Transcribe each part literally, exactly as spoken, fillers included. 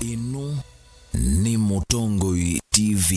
Ĩno nĩ Mũtongoi T V.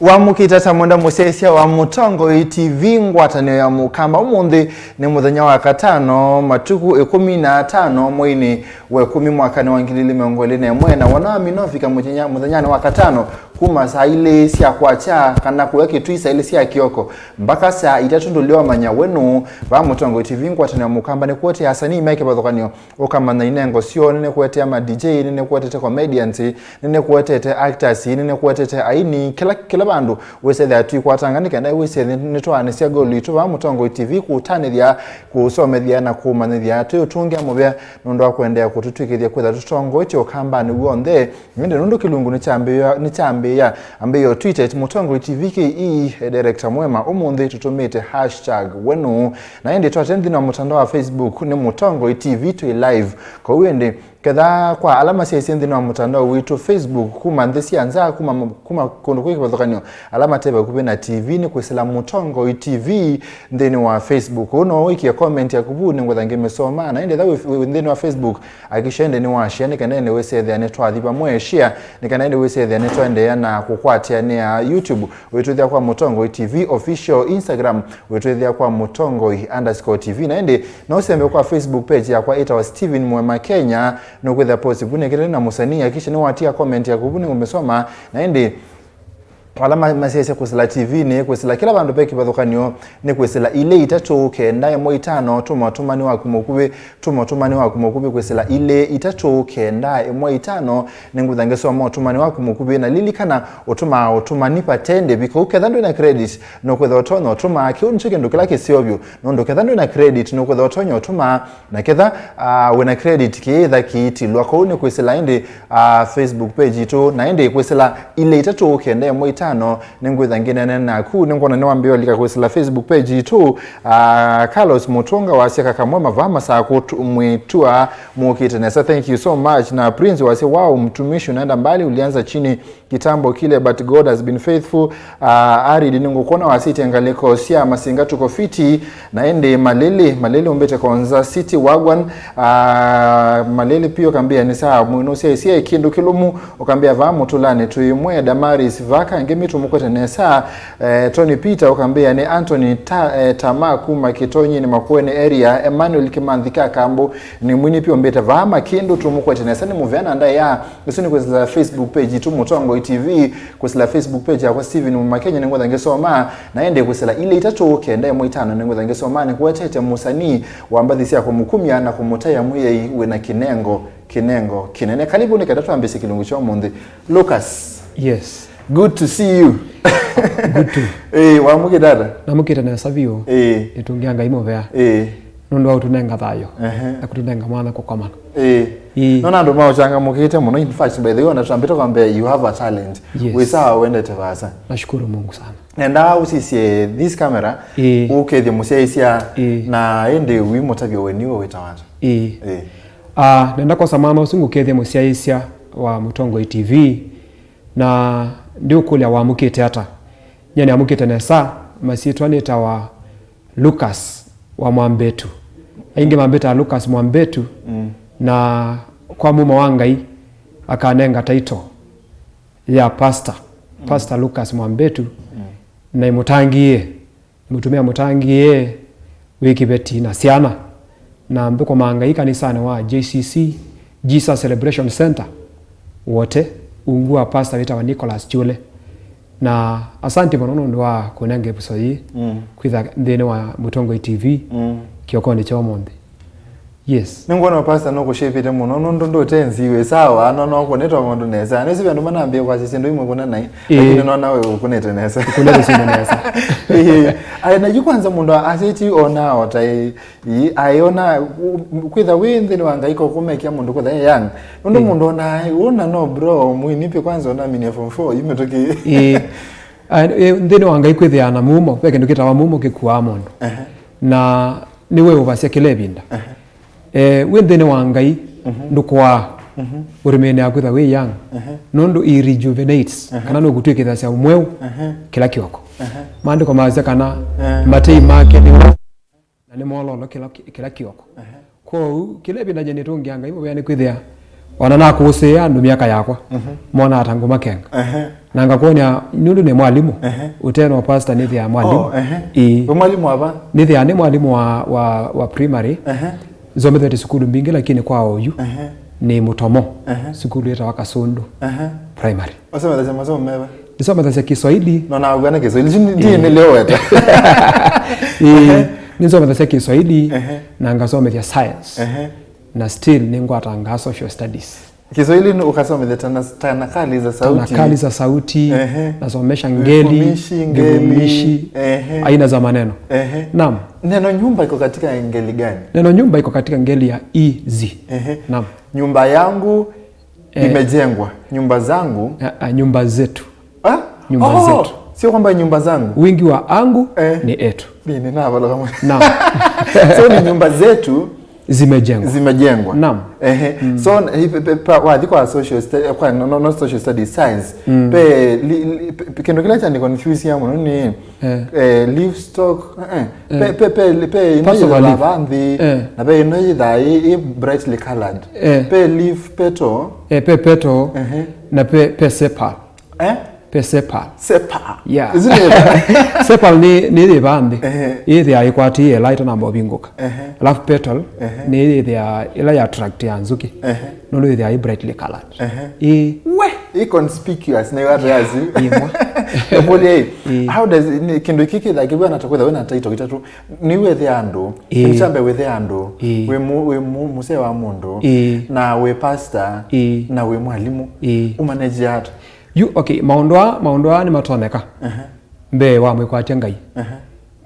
Wamũkĩte ata mwenda mũsyaĩĩsya wa Mũtongoi T V ngwatanĩo ya Mũkamba. Ũmũnthĩ nĩ mũthenya wa katano, matukũ ĩkũmi na atano mweinĩ wa ĩkũmi mwakanĩ wa ngili ili mĩongo ĩlĩ na ĩmwe, na wona wamina ũvika mũthenya, mũthenyanĩ wa katano kuma saa ilĩ sya kwakya kana kũya kĩtui saa ilĩ sya kĩoko mpaka saa itatũ ndũlĩwamanya we nũũ. Vaa Mũtongoi T V ngwatanĩo ya Mũkamba nĩkũetea asanii me kĩvathũkany'o. Ũkamanya inengo syoo, nĩnĩkũetee ma D J, nĩnĩkũetete comedians, nĩnĩkũetete actors, nĩnĩkũetete aini, kĩla, kĩla vandũ wĩsethĩa tũikwatanga nĩ kenda wĩsethĩa nĩtwaanĩsya ngolu itũ vaa Mũtongoi T V kũtanĩthya, kũsomethya na kũmanyĩthya twĩ ũtũngĩa mũvea nũndũ wa kũendeea kũtũtw'ĩkĩthya kwĩtha tũtongoetye ũkambanĩ w'onthe. Ĩndĩ nũndũ kĩlungu nĩkyambĩĩa, nĩkyambĩĩa, ambĩĩa ũtwite at Mũtongoi T V K E, director mwema, ũmũnthĩ tũtũmĩte hashtag we nũũ. Na ĩndĩ twate nthĩnĩ wa mũtandao wa Facebook nĩ Mũtongoi T V twĩ live. Kwoou ĩndĩ, ketha kwa ala masyaĩĩsye nthĩnĩ wa mũtandao witũ Facebook kuma nthĩ sya nza, kuma, kuma kũndũ kwĩ kĩvathũkany'o, ala mate vakuvĩ na T V, nĩ kwĩsĩla Mũtongoi T V nthĩnĩ wa Facebook. Ũu no ũikie comment yaku vu, nĩngwĩtha ngĩmĩsoma. Na ĩndĩ etha wĩ, wĩ nthĩnĩ wa Facebook, akisha ĩndĩ nĩwashare nĩ kana ĩndĩ wĩsethĩa nĩtwathi vamwe, share nĩ kana ĩndĩ wĩsethĩa nĩtwaendeea na kũkwatĩanĩa. YouTube wĩtwĩthĩa kwa Mũtongoi T V Official, Instagram wĩtwĩthĩa kwa Mũtongoi underscore T V, na ĩndĩ no ũsembe kwa Facebook page yakwa ĩtawa Steven Mwema Kenya, nũkwĩthĩa post vu nĩkĩte na mũsanii, akisha nĩwatia comment yaku vu nĩngũmĩsoma, na ĩndĩ ala ma-, masyaĩĩsya kwĩsĩla T V-nĩ, kwĩsĩla kĩla vandũ ve kĩvathũkany'o, nĩ kwĩsĩla ilĩ itatũ kenda ĩmwe itano, tũma ũtũmani waku mũkuvĩ, tũma ũtũmani waku mũkuvĩ kwĩsĩla ilĩ itatũ kenda ĩmwe itano, nĩngwĩtha ngĩsoma ũtũmani waku mũkuvĩ, na lilikana, ũtũmaa ũtũmani vate ndĩvi, kwoou ketha ndwĩ na credit, nũkwĩtha ũtonya ũtũmaa, kĩu nĩkyo kĩndũ kĩla kĩseo vyũ, nũndũ ketha ndwĩ na credit, nũkwĩtha ũtonya ũtũmaa, na ketha, ah, wĩna credit kĩĩtha kĩitilwa. Kwoou nĩ kwĩsĩla ĩndĩ, ah, Facebook page itũ, na ĩndĩ kwĩsĩla ilĩ itatũ kenda ĩmwe itano, nĩngwĩtha ngĩneena naku. Nĩngwona nĩwambĩĩa ũlika kwĩsĩla Facebook page itũ. Ah, Carlos Mũtũnga wasya, "Kaka mwema vaa Masakũ, mwĩtua mũkĩte nesa, thank you so much." Na Prince wasya, "Wow, mtumishi unaenda mbali, ulianza chini kitambo kile, but God has been faithful." Ah, Arid nĩngũkwona wasĩtye ngalĩko sya Masinga tuko fiti, na ĩndĩ Malĩlĩ, Malĩlĩ ũmbĩte Konza City wagwan. Ah, Malĩlĩ pia ũkambĩa nĩ saa mwĩnũsyaĩsye kĩndũ kĩlũmu, ũkambĩa vaa mũtũlanĩ twĩ ĩmwe. Damaris vaa Kangemi tũmũkwete nesa. Eh, Tony Peter ũkambĩa nĩ Anthony ta, eh, Tama kuma Kĩtonyinĩ Makueni area. Emmanuel Kĩmanthi Kakambu nĩ mwini pia ũmbĩte vaa Makĩndũ tũmũkwete nesa, nĩ mũvea na ndaĩa. Ũsu nĩ kwĩsĩla Facebook page itũ Mũtongoi T V, kwĩsĩla Facebook page yakwa Steven Mwema Kenya nĩngwĩtha ngĩsoma, na ĩndĩ kwĩsĩla ilĩ itatũ kenda ĩmwe itano nĩngwĩtha ngĩsoma, nĩkũetete mũsanii wa mbathi sya kũmũkumya na kũmũtaĩa mwĩai wĩna kĩnengo, kĩnengo kĩnene. Karibu nĩ kenda twambĩsye kĩlungu kya ũmũnthĩ. Lucas. Yes. Good to see you. Good to. Eh, wamũkĩte ata? Namũkĩte nesa vyũ. Eh. Nĩtũngĩa Ngai mũvea. Eh. Nũndũ wa ũtũnenga thayũ. Ehe. Na kũtũnenga mwanya kũkomana. Ĩĩ. Ĩĩ. Nona andũ maũchangamũkĩte mũno. In fact, by the way, ona twambĩte kwambĩa, you have a talent. Yes. Wĩ sawa, wendete vaasa. Nashukuru Mungu sana. Nenda ũsisye this camera, Ĩĩ. ũkethye mũsyaĩĩsya Ĩĩ. na ĩndĩ wĩ mũtavyo we niwe wĩtawa ata? Ĩĩ. Ĩĩ. Ah, nenda kwosa mwanya ũsu ngũkethya mũsyaĩĩsya wa Mũtongoi T V, na ndiũkũlya wamũkĩte ata. Nyie nĩamũkĩte nesa, masyĩtwa nĩtawa Lucas wa Mwambetu. Aingĩ mambĩtaa Lucas Mwambetu, Mm. na kwa mumo wa Ngai akanenga title ya pastor. Mm. Pastor Lucas Mwambetu, Mm. na imũtangĩĩe, mũtumĩa mũtangĩĩe wĩ kĩveti na syana. Na nthũkũmaa Ngai kanisanĩ wa J C C, Jesus Celebration Center, Wote, ungu wa pastor wĩtawa Nicholas Chule. Na asanti mũno nũndũ wa kũnenga episode ĩĩ Mm. kwĩtha nthĩnĩ wa Mũtongoi T V Mm. kĩokonĩ kya ũmũnthĩ. Yes. Nĩngwona pastor nũkũshĩpĩte mũno nũndũ ndũtenziwe sawa, no, no kũnĩtwa mũndũ nesa. Nĩsi andũ manambie kwasya syĩndũ imwe kũna nai, Ĩĩ. lakini nona we ũkũnĩte nesa. Ũkũnĩte syĩndũ nesa. Ĩĩ. Ai, na yu kwanza mũndũ asĩti ona o ta ĩ, Ĩĩ, aiona, u-, kwĩtha wĩ nthĩnĩ wa Ngai ko kũmekĩa mũndũ kwĩtha e young. Nũndũ Ĩĩ. mũndũ ona, "Ũna no bro, mwini pĩ kwanza ona minie form four, yu mĩtũkĩ." Ĩĩ. A, ĩ, nthĩnĩ wa Ngai kwĩthĩaa na mumo, ve kĩndũ kĩtawa mumo kĩkuaa mũndũ. Ehe. Na nĩwe ũvasya kĩla ĩvinda. Ehe. Eh, wĩ nthĩnĩ wa Ngai, Mhm. ndũkũaa. Mhm. Ũrĩmĩnĩ ya kwĩtha wĩ young. Ehe. Nũndũ i rejuvenates, Ehe. kana nũkũtw'ĩkĩthasya mweũ Ehe. kĩla kĩoko. Ehe. Maandĩko maasya kana Ehe. matei make nĩ na nĩ mololo kĩla, kĩla kĩoko. Ehe. Kwoou, kĩla ĩvinda nyie nĩtũngĩa Ngai mũvea nĩ kwĩthĩa Ona nakũsĩĩa andũ myaka yakwa, mhm, monaa ta ngũmakenga. Ehe. Na ngakwony'a, nũndũ nĩ mwalimũ, ehe, ũte no pastor nĩthĩaa mwalimũ. Oh, ehe. Ĩĩ. Wĩ mwalimũ wa va? Nĩthĩaa nĩ mwalimũ wa, wa, wa primary. Ehe. Nĩsomethete sukulu mbingĩ, lakini kwa oyu, ehe, nĩ mũtomo. Ehe. Sukulu yĩtawa Kasũndũ, ehe, Primary. Ũsomethasya masomo meva? Nĩsomethasya Kiswahili. No, na wĩana Kiswahili. Ndi, ndi, ĩĩ, nĩlĩoweta. Ĩĩ. Ehe. Nĩsomethasya Kiswahili, ehe, na ngasomethya science. Ehe. Na still nĩngwatangaa social studies. Kiswahili ni ukasomethya tana-, tanakali za sauti. Tanakali za sauti, ehe, nasomesha ngeli, vivumishi, ngeli, vivumishi, ehe, aina za maneno. Ehe. Naam. Neno nyumba iko katika ngeli gani? Neno nyumba iko katika ngeli ya E Z. Ehe. Naam. Nyumba yangu, eh, imejengwa. Nyumba zangu. Ah, ah, nyumba zetu. Ah? Nyumba, oh, zetu. Sio kwamba nyumba zangu. Wingi wa angu, eh, ni etu. Ni, ni na bala kama. Naam. So ni nyumba zetu zimejengwa. Zimejengwa. Naam. Ehe. Mm. So, na, hi-, pe-, pe-, pa-, wathi kwa social stu-, kwa, no, no, not social studies, science. Mm. Pe, li, li, pe, pe, kĩndũ kĩla kyani confuse ya mũno ni, eh, eh, livestock, eh, eh. Pe, eh, pe, pe, pe ino yĩthaa nthĩ, eh, na pe ino yĩthaa ĩ, ĩ brightly colored. Eh. Pe leaf petal. Eh, pe petal, ehe, na pe, pe sepal. Eh? Pe sepal. Sepal. Yeah. Isu nĩ sepal nĩ, nĩ yĩva nthĩ. Ehe. Yĩthĩa ĩkwatĩĩe ĩla ĩtanamba ũvingũka. Ehe. Alafu petal, ehe, nĩ yĩthĩa ĩla ya attract ya nzũkĩ. Ehe. Nũndũ yĩthĩa ĩ brightly colored. Ehe. Ĩ. We, ĩ conspicuous na yĩwatĩĩasya. Ĩ mwa. Nĩkũlya ĩ, ĩ, how does, nĩ, kĩndũ kĩkĩ kĩthakĩw'a na takwĩtha wĩna title itatũ. Nĩwĩthĩa andũ. Ĩ. Kĩndũ kya mbee wĩthĩa andũ. Ĩ. Wĩ mu-, wĩ mu-, mũsee wa mũndũ. Ĩ. Na wĩ pastor. Ĩ. Na wĩ mwalimũ. Ĩ. Ũmanage ata? Yu, okay, maũndũ aa, maũndũ aa nĩmatonyeka. Aha. Mbee wa mwĩkwatya Ngai. Aha.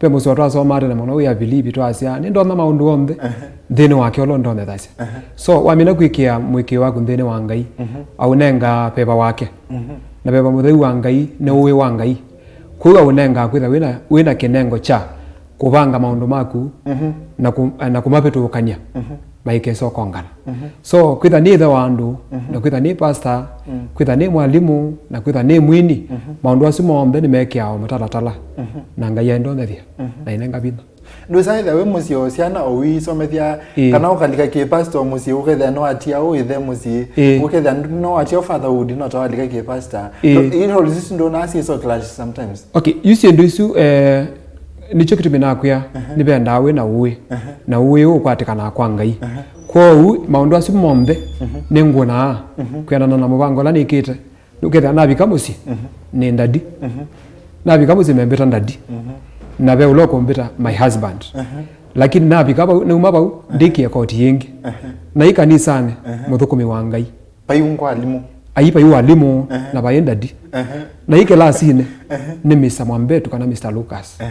Ve mũsoa twasomaa tene mũno wĩ a believer twasya, "Nĩndonya maũndũ onthe, aha, nthĩnĩ wake ũla ũndonyethasya." Aha. So, wamina kwĩkĩa mũĩkĩĩo waku nthĩnĩ wa Ngai, mhm, aũnengaa veva wake. Mhm. Na veva mũtheu wa Ngai nĩ ũĩ wa Ngai. Kwoou aũnengaa kwĩtha wĩna, wĩna kĩnengo kya kũvanga maũndũ maku, mhm, na kũ-, na kũmavĩtũkany'a, mhm, maikesa ũkongana. Mhm. So, kwĩtha nĩ ĩthe wa andũ, mhm, na kwĩtha nĩ pastor, mm, kwĩtha nĩ mwalimũ, na kwĩtha nĩ mwini, mhm, maũndũ asu monthe nĩmekĩawa mũtalatala, mhm, na Ngai aendonyethya, mhm, na ainenga vinya. Ndwĩsa ĩtha wĩ mũsyĩ o syana o ũisomethya, ĩĩ, kana ũkalika kĩ pastor mũsyĩ ũkethĩa no atia ũĩthe mũsyĩ, ĩĩ, ũkethĩa no atia fatherhood no tawalika kĩ pastor. Ĩĩ. It always ndona asi so clash sometimes. Okay, yu syĩndũ isu, eh, nĩkyo kĩtumi nakwĩa, aha, nĩvendaa wĩ na ũĩ, aha, na ũĩ ũũ ũkwatĩkanaa kwa Ngai. Aha. Kwoou, maũndũ asu monthe, mhm, nĩngũnaa, mhm, kwĩanana na mũvango ũla nĩkĩte. Nũkethĩa navika mũsyĩ, mhm, nĩ ndadi. Mhm. Navika mũsyĩ membĩta ndadi. Mhm. Na ve ũla ũkũmbĩta my husband. Aha. Lakini navika vau, nauma vau, aha, ndĩkĩe koti yĩngĩ. Aha. Na ĩ kanisanĩ, aha, mũthũkũmi wa Ngai. Vaiungwa alimũ. Ai, vaiu alimũ, ehe, na vai ndadi. Ehe. Na ĩ kĩlasinĩ, ehe, nĩ Mister Mwambetu kana Mister Lucas. Ehe.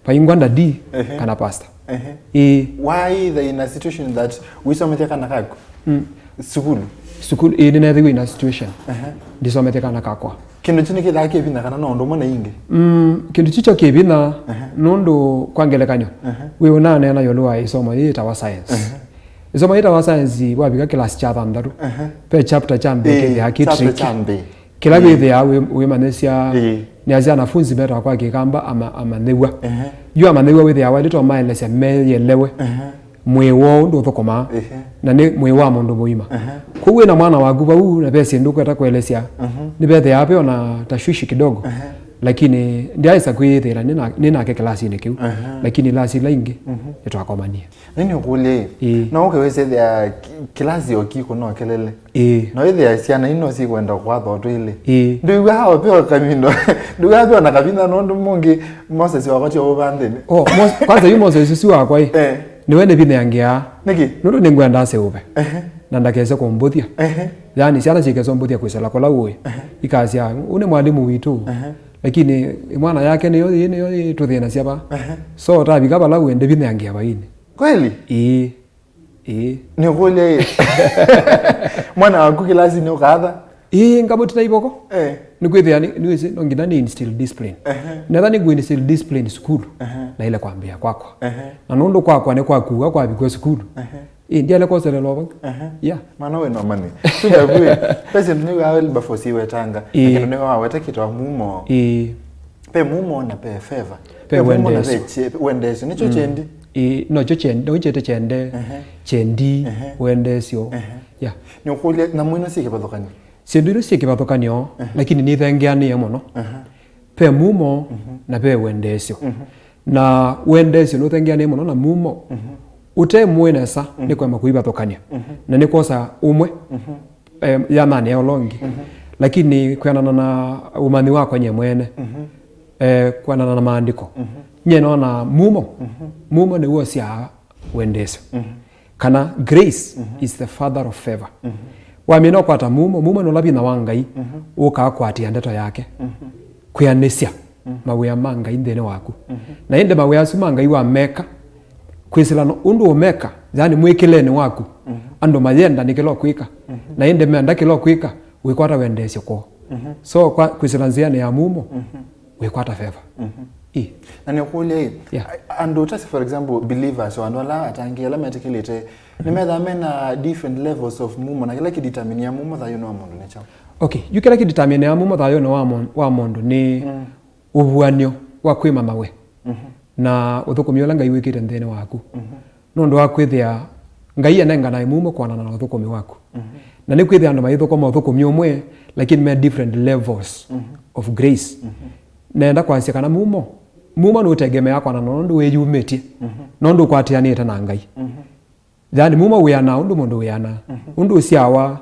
Vaingwa ndadi, ehe, kana pastor. Ehe. Ĩĩ. Waĩtha in a situation that wĩsomethya kana kaku? Mm. Sukulu? Sukulu, ĩĩ, nĩneethĩiwe in a situation. Ehe. Ndisomethya kana kakwa. Kĩndũ kyu nĩkĩthaa kĩvinya kana no ũndũ ũmwe na ingĩ? Mm, kĩndũ kyu kyo kĩvinya, ehe, nũndũ kwa ngelekany'o, ehe, wĩ ũnaneena ĩũlũ wa ĩsomo yĩĩ yĩtawa science. Ehe. Ĩsomo yĩtawa science, wavika kĩlasi kya thanthatũ, ehe, ve chapter kya mbee, ĩĩ, kĩthĩaa kĩ chapter tricky, kya mbee, kĩla, ĩĩ, wĩthĩaa wĩ-, wĩmanyĩsya, ĩĩ, nĩasya anafunzi metawa kwa Kĩkamba ama-, amanyĩw'a. Ehe. Yu amanyĩw'a wĩthĩaa waĩlĩte ũmaelesya meyelewe, ehe, mwĩĩ woo ũndũ ũthũkũmaa, ehe, na nĩ mwĩĩ wa mũndũ mũima. Ehe. Kwoou wĩ na mwana waku vau na ve syĩndũ ũkwenda kũelesya, mhm, nĩvethĩaa ve ona tashwishi kidogo, ehe, lakini ndyaĩsa kwĩyĩthĩĩla nĩ na-, nĩ nake kĩlasinĩ kĩu, ehe, lakini ilasi ila ingĩ, mhm, nĩtwakomanie. Nĩ nĩũkũlya ĩ, ĩĩ, no ũke wĩsethĩa ki-, kĩlasi o kiko no kelele? Ĩĩ. No ĩthĩa syana ino sikwenda kwatha o twĩlĩ. Ĩĩ. Ndwĩw'aa o peo kamindo. Ndwĩw'aa peo na kavinya nũndũ mũngĩ Moses wakwa tyo ũva nthĩnĩ. Oh, Mos-, kwanza yu Moses ũsu wakwa ĩ, eh, nĩwe nĩvinĩangĩaa. Nĩkĩ? Nũndũ nĩngwenda aseũve. Ehe. Na ndakese kũmbũthya. Ehe. Yaani, syana syikesa ũmbũthya kwĩsĩla kũla ũĩ. Ehe. Ikasya, "Ũũ nĩ mwalimũ witũ." Ehe. Lakini ĩmwana yake nĩyo, nĩyo ĩtũthĩnasya va. Ehe. So, tavika vala ũĩ, ndĩvinĩangĩa vainĩ. Kweli? Ĩĩ. Ĩĩ. Nĩũkũlya ĩ? Mwana waku kĩlasinĩ ũkatha? Ĩĩ, ngamũtina ivoko. Eh. Nĩkwĩthĩa nĩ, nĩwĩsĩ, no nginya nĩ instill discipline. Ehe. Netha nĩngũ instill discipline sukulu, ehe, naĩle kwambĩĩa kwakwa. Ehe. Na nũndũ kwakwa nĩ kwakuwa kwavikwa sukulu. Ehe. Ĩĩ, ndyaĩle kwoselela o vau. Ehe. Yeah. Mwana wĩ no mani. Tugakwĩ, pesi nĩwĩwaa Wilberforce iwetanga. Ĩĩ. Na kĩndũ nĩwe waweta kĩtwa mumo. Ĩĩ. Pe mumo na pe favor. Pe mumo na wendeesyo. Pe kye-, wendeesyo. Nĩkyo, mm, kyendi. Ĩ, nokyo kyende, nokyo kyete kyende, Ehe. kyendi, Ehe. wendeesyo. Ehe. Yeah. Nĩũkũlya, na mwĩna syĩ kĩvathũkany'o? Syĩndũ ila syĩ kĩvathũkany'o, Ehe. lakini nithengeanĩe mũno. Ehe. Ve mumo, Mhm. na ve wendeesyo. Mhm. Na wendeesyo nũthengeanĩe mũno na mumo. Mhm. Ũte mũĩ nesa, Mhm. nĩ kũema kũivathũkany'a. Mhm. Na nĩ kwosa ũmwe, Mhm. eh, yananĩa ũla ũngĩ. Mhm. Lakini kwĩanana na ũmanyi wakwa nyie mwene, Mhm. eh, kwĩanana na maandĩko, Mhm. nyie nona mumo, Mhm. mumo nĩw'o ũsyaa wendeesyo. Mhm. Kana grace Mhm. is the father of favor. Mhm. Wamina ũkwata mumo, mumo nĩ ũla vinya wa Ngai Mhm. ũkaa kũatĩĩa ndeto yake. Mhm. Kwĩanĩsya Mhm. mawĩa ma Ngai nthĩnĩ waku. Mhm. Na ĩndĩ mawĩa asu ma Ngai wameka, kwĩsĩla na ũndũ ũmeka, yani mwĩkĩlenĩ waku, Mhm. andũ mayenda nĩ kĩla ũkwĩka. Mhm. Na ĩndĩ menda kĩla ũkwĩka, wĩkwata wendeesyo kwoo. Mhm. So, kwa, kwĩsĩla nzĩanĩ ya mumo, Mhm. wĩkwata favor. Mhm. Ĩ. Na nĩũkũlya ĩ, Yeah. a-, andũ ta, say, for example, believers, o andũ ala atangĩ ala metĩkĩlĩte, nĩmethaa mena different levels of mumo, na kĩla kĩdeterminia mumo thayũnĩ wa mũndũ nĩ kyaũ? Okay, yu kĩla kĩdeterminia mumo thayũnĩ wa mũ-, wa mũndũ nĩ Mm. ũvuan'yo wa kwĩmanya we Mhm. na ũthũkũmi ũla Ngai wĩkĩte nthĩnĩ waku. Mhm. Nũndũ wa kwĩthĩa Ngai anenganae mumo kũanana na ũthũkũmi waku. Mhm. Na nĩ kwĩthĩa andũ maithũkũma ũthũkũmi ũmwe, lakini me different levels Mhm. of grace. Mhm. Nenda kwasya kana mumo, mumo nũtegemeaa kũanana na ũndũ wĩyumĩtye, Mhm. na ũndũ ũkwatĩanĩte na Ngai. Mhm. Yani, mumo wĩanaa ũndũ mũndũ wĩanaa. Mhm. Ũndũ ũsyawa,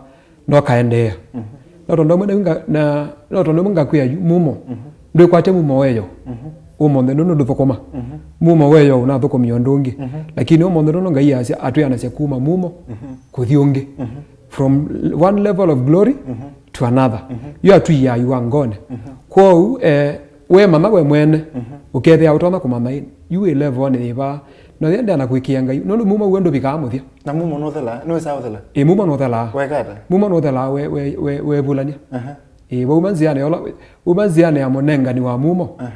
no kaendeea. Mhm. No tondũ amwe na, na, no tondũ amwe ngakwĩa yu, mumo. Mhm. Ndwĩkwatya mumo weyo. Mhm. Ũmũnthĩ nũndũ ndũthũkũma. Mhm. Mumo weyo ũnathũkũmia ũndũ ũngĩ. Mhm. Lakini ũmũnthĩ nũndũ Ngai asya atwĩanasya kuma mumo Mhm. kũthi ũngĩ. Mhm. From one level of glory Mhm. to another. Mhm. Yu atwiaa yu wa ngone. Mhm. Kwoou, eh, we mama we mwene, Mhm. ũkethĩa ũtonya kũmanya ĩ, yu wĩ level nĩ yĩva, no yendea na kwĩkĩa Ngai. Nũndũ mumo w'o ndũvikaa mũthya. Na mumo nũthelaa, nĩwĩsaa ũthela? Ĩ, mumo nũthelaa. Weka ata? Mumo nũthelaa we, we, we, wevulany'a. Aha. Ĩ, wauma nzĩanĩ yola, wauma nzĩanĩ ya mũnengani wa mumo. Aha.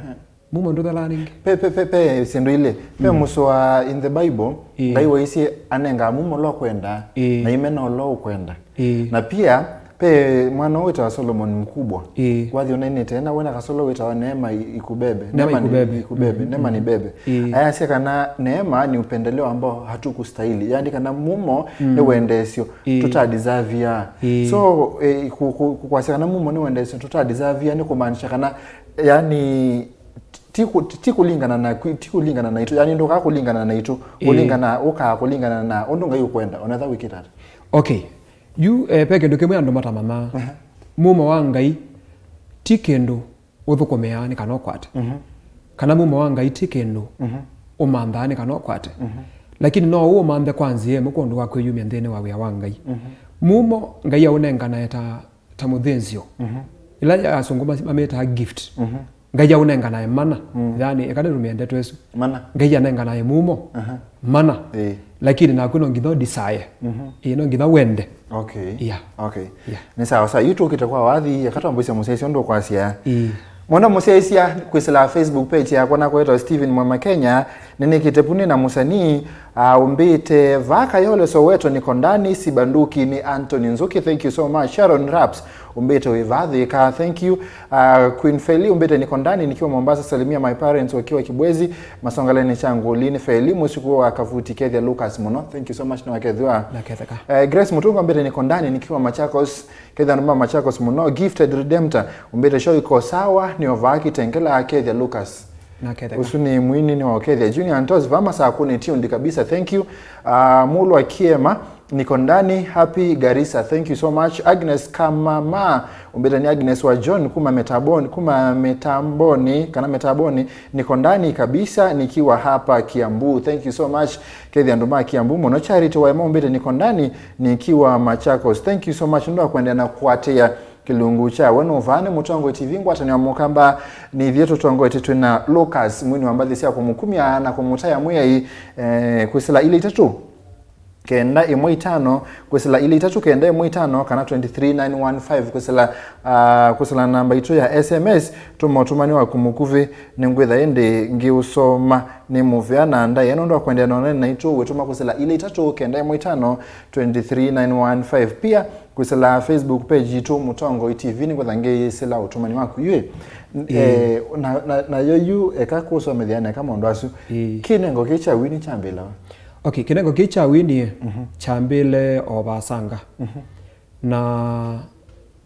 Mumo ndũthelaa nĩngĩ. Pe, pe, pe, pe syĩndũ ilĩ. Pe Mm. mũsoa in the Bible, Ĩ. Ngai waisye anengaa mumo ũla ũkwenda, Ĩ. na imena ũla ũkwenda. Ĩ. Na pia, pe mwana ũũ wĩtawa Solomon Mkubwa. Ĩ. Wathi ũnainĩte na wĩna kasolo wĩtawa Neema I-, Ikubebe. Neema Neema ni Ikubebe. Ikubebe. Mm, Neema mm. ni Bebe. Ĩ. Ayasya kana neema ni upendeleo ambao hatukustahili. Yani kana mumo Mm. nĩ wendeesyo Ĩ. tũtadeservia. Ĩ. So, eh, ku-, ku-, ku-, kwasya kana mumo nĩ wendeesyo tũtadeservia nĩ kũmaanisha kana, yani, ti ku-, ti kũlingana na kwi-, ti kũlingana naitũ, yani ndũkaa kũlingana naitũ, Ĩ. ũlingana, ũkaa kũlingana na ũndũ Ngai ũkwenda, onetha wĩkĩte ata. Okay. Yu, eh, ve kĩndũ kĩmwe andũ matamanyaa. Aha. Mumo wa Ngai ti kĩndũ ũthũkũmĩaa nĩ kana ũkwate. Mhm. Kana mumo wa Ngai ti kĩndũ Mhm. ũmanthaa nĩ kana ũkwate. Mhm. Lakini no ũũmanthe kwa nzĩa ĩmwe kwondũ wa kwĩyumya nthĩnĩ wa wĩa wa Ngai. Mhm. Mumo Ngai aũnenganae ta, ta mũthĩnzĩo. Mhm. Ĩla asũngũ ma-, mamĩtaa gift. Mhm. Ngai aũnenganae mana. Mm. Yani, eka nĩtũmĩe ndeto ĩsu. Mana. Ngai anenganae mumo. Aha. Mana. Ĩĩ. Lakini naku no nginya ũdesire. Mhm. Ĩĩ, no nginya wende. Okay. Yeah. Okay. Yeah. Nĩ sawa sawa. Yu tũkĩte kwa wathi, eka twambĩsya mũsyaĩĩsya ũndũ ũkwasya. Ĩĩ. Mwenda mũsyaĩĩsya kwĩsĩla Facebook page yakwa na kwĩtwa Steven Mwema Kenya, nĩnĩkĩte puni na mũsanii, ah, ũmbĩte vaa Kayole Soweto niko ndani, Sibanduki ni Anthony Nzuki, thank you so much. Sharon Raps, ũmbĩte wĩ vaa Thika, thank you. Ah, Queen Feli, ũmbĩte niko ndani nikiwa Mombasa, salimia my parents wakiwa Kibwezi, Masongaleni changu, Lini Feli, mũsyĩ wa Kavuti, kethĩa Lucas mũno, thank you so much, nĩwakethĩwa. Naketheka. Eh, Grace Mutunga, ũmbĩte niko ndani nikiwa Machakos, kethĩa andũ ma Machakos mũno. Gifted Redemptor, ũmbĩte show iko sawa, nĩ ovaa Kitengela, kethĩa Lucas. Naketheka. Ũsu nĩ mwini, nĩ wa ũkethĩa. Junior Antos, vaa Masakũnĩ, tuned kabisa, thank you. Ah, Mulwa Kiema, niko ndani, happy Garissa, thank you so much. Agnes Kamama, ũmbĩte nĩ Agnes wa John, kuma Metaboni, kuma Metamboni, kana Metaboni, niko ndani kabisa, nikiwa hapa Kiambu, thank you so much. Kethĩa andũ ma Kiambu mũno. Charity Waema, ũmbĩte niko ndani, nikiwa Machakos, thank you so much. Nũndũ wa kũendeea na kũatĩĩa kĩlungu kya We Nũvaa. Nĩ Mũtongoi T V, ngwatanĩo ya Mũkamba, nĩ ithyĩ tũtongoetye twĩ na Lucas, mwini wa mbathi sya kũmũkumya na kũmũtaĩa Mwĩai, eh, kwĩsĩla ilĩ itatũ kenda ĩmwe itano, kwĩsĩla ilĩ itatũ kenda ĩmwe itano, kana twenty three nine one five, kwĩsĩla, ah, kwĩsĩla namba itũ ya S M S, tũma ũtũmani waku mũkuvĩ, nĩngwĩtha ĩndĩ ngĩũsoma nĩ mũvea na ndaĩa. Nũndũ wa kũendeea na ũnene naitũ, wĩtũma kwĩsĩla ilĩ itatũ kenda ĩmwe itano, twenty three nine one five. Pia, Kwĩsĩla Facebook page yitũ Mũtongoi T V nĩkwetha ngĩyĩsĩla ũtũmani waku. Yu ĩ, eh, na, na, nayo yu eka kũsomethya neka maũndũ asu. Ĩĩ. Kĩnengo kĩ kya wini kyambĩlawa? Okay, kĩnengo kĩ kya wini kyambĩle o vasanga. Na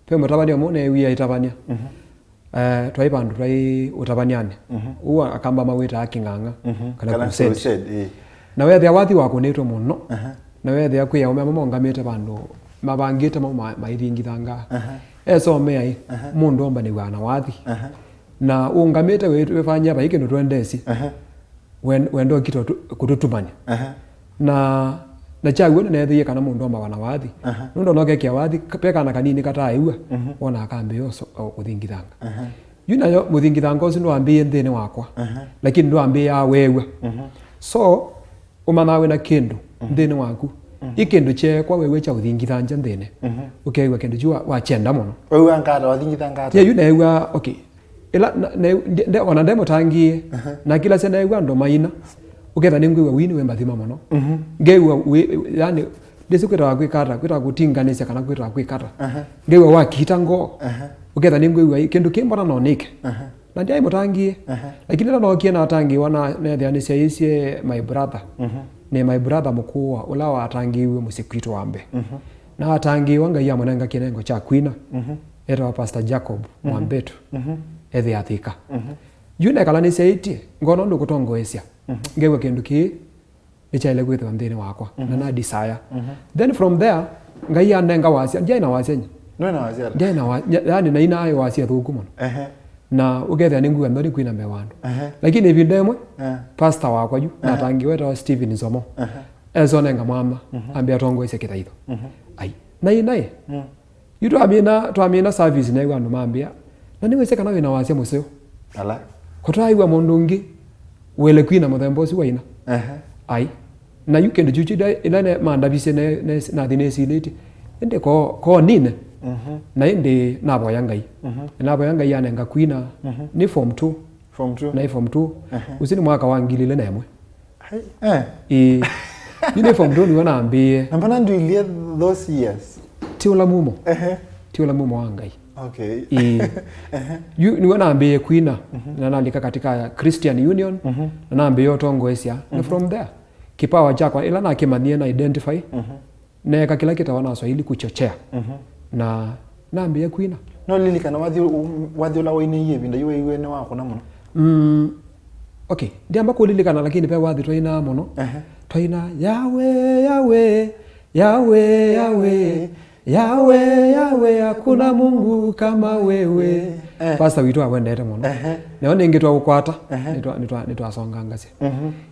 ve mũtavany'a ũmwe neewie aitavany'a. Eh, twaĩ vandũ twaĩ ũtavany'anĩ. Ũu akamba mawĩtaa kĩng'ang'a kana crusade. Crusade, ĩĩ. Na weethĩa wathi wakũnĩtwe mũno. Na weethĩa kwĩ aũme amwe maũngamĩte vandũ mavangĩte mo ma- maithingithangaa. Esomea ĩ, mũndũ ombanĩw'aa na wathi. Na ũngamĩte wĩ- wĩvany'a vai kĩndũ twendeesye. Wen- wenda ũkita ũtũ- kũtũtumanya. Na na kyaw'o nĩneethĩie kana mũndũ omawa na wathi. Nũndũ ona ũkekĩa wathi, ka- ve kana kanini kataaĩw'a, wona akambĩĩa ũso- o kũthingithanga. Yu nayo mũthingithanga ũsu ndwambĩĩe nthĩnĩ wakwa, lakini ndwambĩĩaa weew'a. So ũmanyaa wĩna kĩndũ nthĩnĩ waku, ĩ kĩndũ kyeekwa weew'a kya ũthingithangya nthĩnĩ, ũkeew'a kĩndũ kyu wa- wakyenda mũno. Wew'a ngata, wathingitha ngata? Ye yu neew'a, okay, ĩla na- ne- nde- nde- ona ndemũtangĩĩe, na kĩla sya neew'a andũ maina, ũketha nĩngwĩw'a wini wĩ mbathima mũno. Ngew'a wĩ- yani, ndĩsĩ kwĩtawa kwĩkata, kwĩtawa kũtinganĩsya kana kwĩtawa kwĩkata. Ngew'a wakita ngoo. Ũketha nĩngwĩw'a ĩ, kĩndũ kĩ mbona no nĩke. Na ndyaĩ mũtangĩĩe. Lakini ĩla nookie natangĩĩwa na neethĩa nĩsyaĩĩsye my brother. Nĩ my brother mũkũũa ũla watangĩĩiw'e mũsyĩ kwitũ wa mbee. Na atangĩĩwa Ngai amũnenga kĩnengo kya kwina. Etawa Pastor Jacob Mwambetu. Ethĩa Thika. Yu nekala nĩsyaĩtye, ngona ũndũ kũtongoesya. Ngew'a kĩndũ kĩĩ nĩkyaĩle kwĩthĩwa nthĩnĩ wakwa, na na desire. Then from there, Ngai anenga wasya, ndyaĩ na wasya nyie. Ndũĩ na wasya ata? Ndyaĩ na wa- nya- yani, nainaa wasya thũku mũno. Na ũkethĩa nĩngua nthoni kwina mbee wa andũ. Lakini ĩvinda ĩmwe, pastor wakwa yu, natangĩĩwa etawa Stephen Nzomo. Esonenga mwanya, ambĩa atongoesye kĩthaitho. Ai, naĩ naĩ. Yu twamina, twamina service neew'a andũ mambĩa, "Na nĩwĩsĩ kana wĩna wasya mũseo?" Ala. Kũtaaĩw'a mũndũ ũngĩ wĩle kwina mũthemba ũsu waina. Ehe. Ai. Na yu kĩndũ kyu kyu ĩla ne- mandavisye ne- ne- nathi nĩsilĩtye. Ĩndĩ ko- ko nine. Na ĩndĩ navoya Ngai. Navoya Ngai anenga kwina. Nĩ form two. Form two. Naĩ form two. Ehe. Ũsu nĩ mwaka wa ngili ilĩ na ĩmwe. Hai, eh. Ĩĩ. Yu nĩ form two nĩw'o nambĩĩe. Na mbona ndũilyĩ those years? Ti ũla mumo. Ehe. Ti ũla mumo wa Ngai. Okay. Ĩĩ. Ehe. Yu nĩw'o nambĩĩe kwina, na nalika katika Christian Union, na nambĩĩe ũtongoesya. Na from there, kipawa kyakwa ĩla nakĩmanyie na identify, neeka kĩla kĩtawa na Swahili kuchochea. Na nambĩĩa kwina. No lilikana wathi, wathi ũla wainĩie ĩvinda yu waiw'e nĩ wakũna mũno? Mm, okay, ndiamba kũlilikana, lakini ve wathi twainaa mũno. Ehe. Twaina, "Yawe, Yawe, Yawe, Yawe, Yawe, Yawe, hakuna Mungu kama wewe." Eh. Pastor witũ awendete mũno. Ehe. Nao nĩngĩ twaũkwata, ehe, nĩtwa- nĩtwa- nĩtwasongangasya.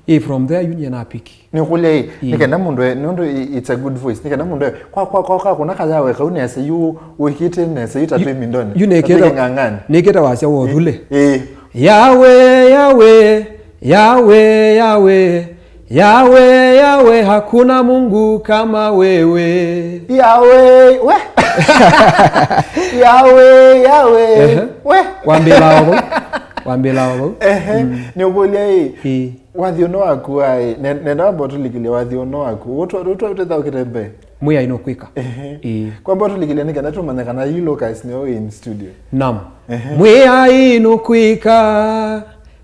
Ĩ, from there, yu nyie napiki. Nĩkũlya ĩ, ĩ, nĩ kenda mũndũ e- nũndũ i- it's a good voice, nĩ kenda mũndũ e- kwa kwa kwa kwa kũna kayawe kau nesa yu wĩkĩte nesa yu tatwĩ mindoni, yu tatwĩ nĩkĩte kĩng'ang'ani, nĩkĩte wasya wa ũthule. Ĩ. Yawe, Yawe, Yawe, Yawe, Yawe, Yawe, hakuna Mungu kama wewe. Yawe, we. Yawe, Yawe, ehe, we. Wambĩla o vau. Wambĩla o vau. Ehe, mm, nĩũkũlya ĩ. Ĩ. Wathi ũno waku waĩ, ne- nenda wamba ũtũlikĩlye wathi ũno waku. Ũtũ- ũtũ- ũtũthaũkĩte mbee. Mwĩai nũkwĩka. Ehe. Ĩĩ. Kwamba ũtũlikĩlye nĩ kana tũmanye kana yu Lucas nĩwe wĩ in studio. Naam. Ehe. Mwĩai nũkwĩka,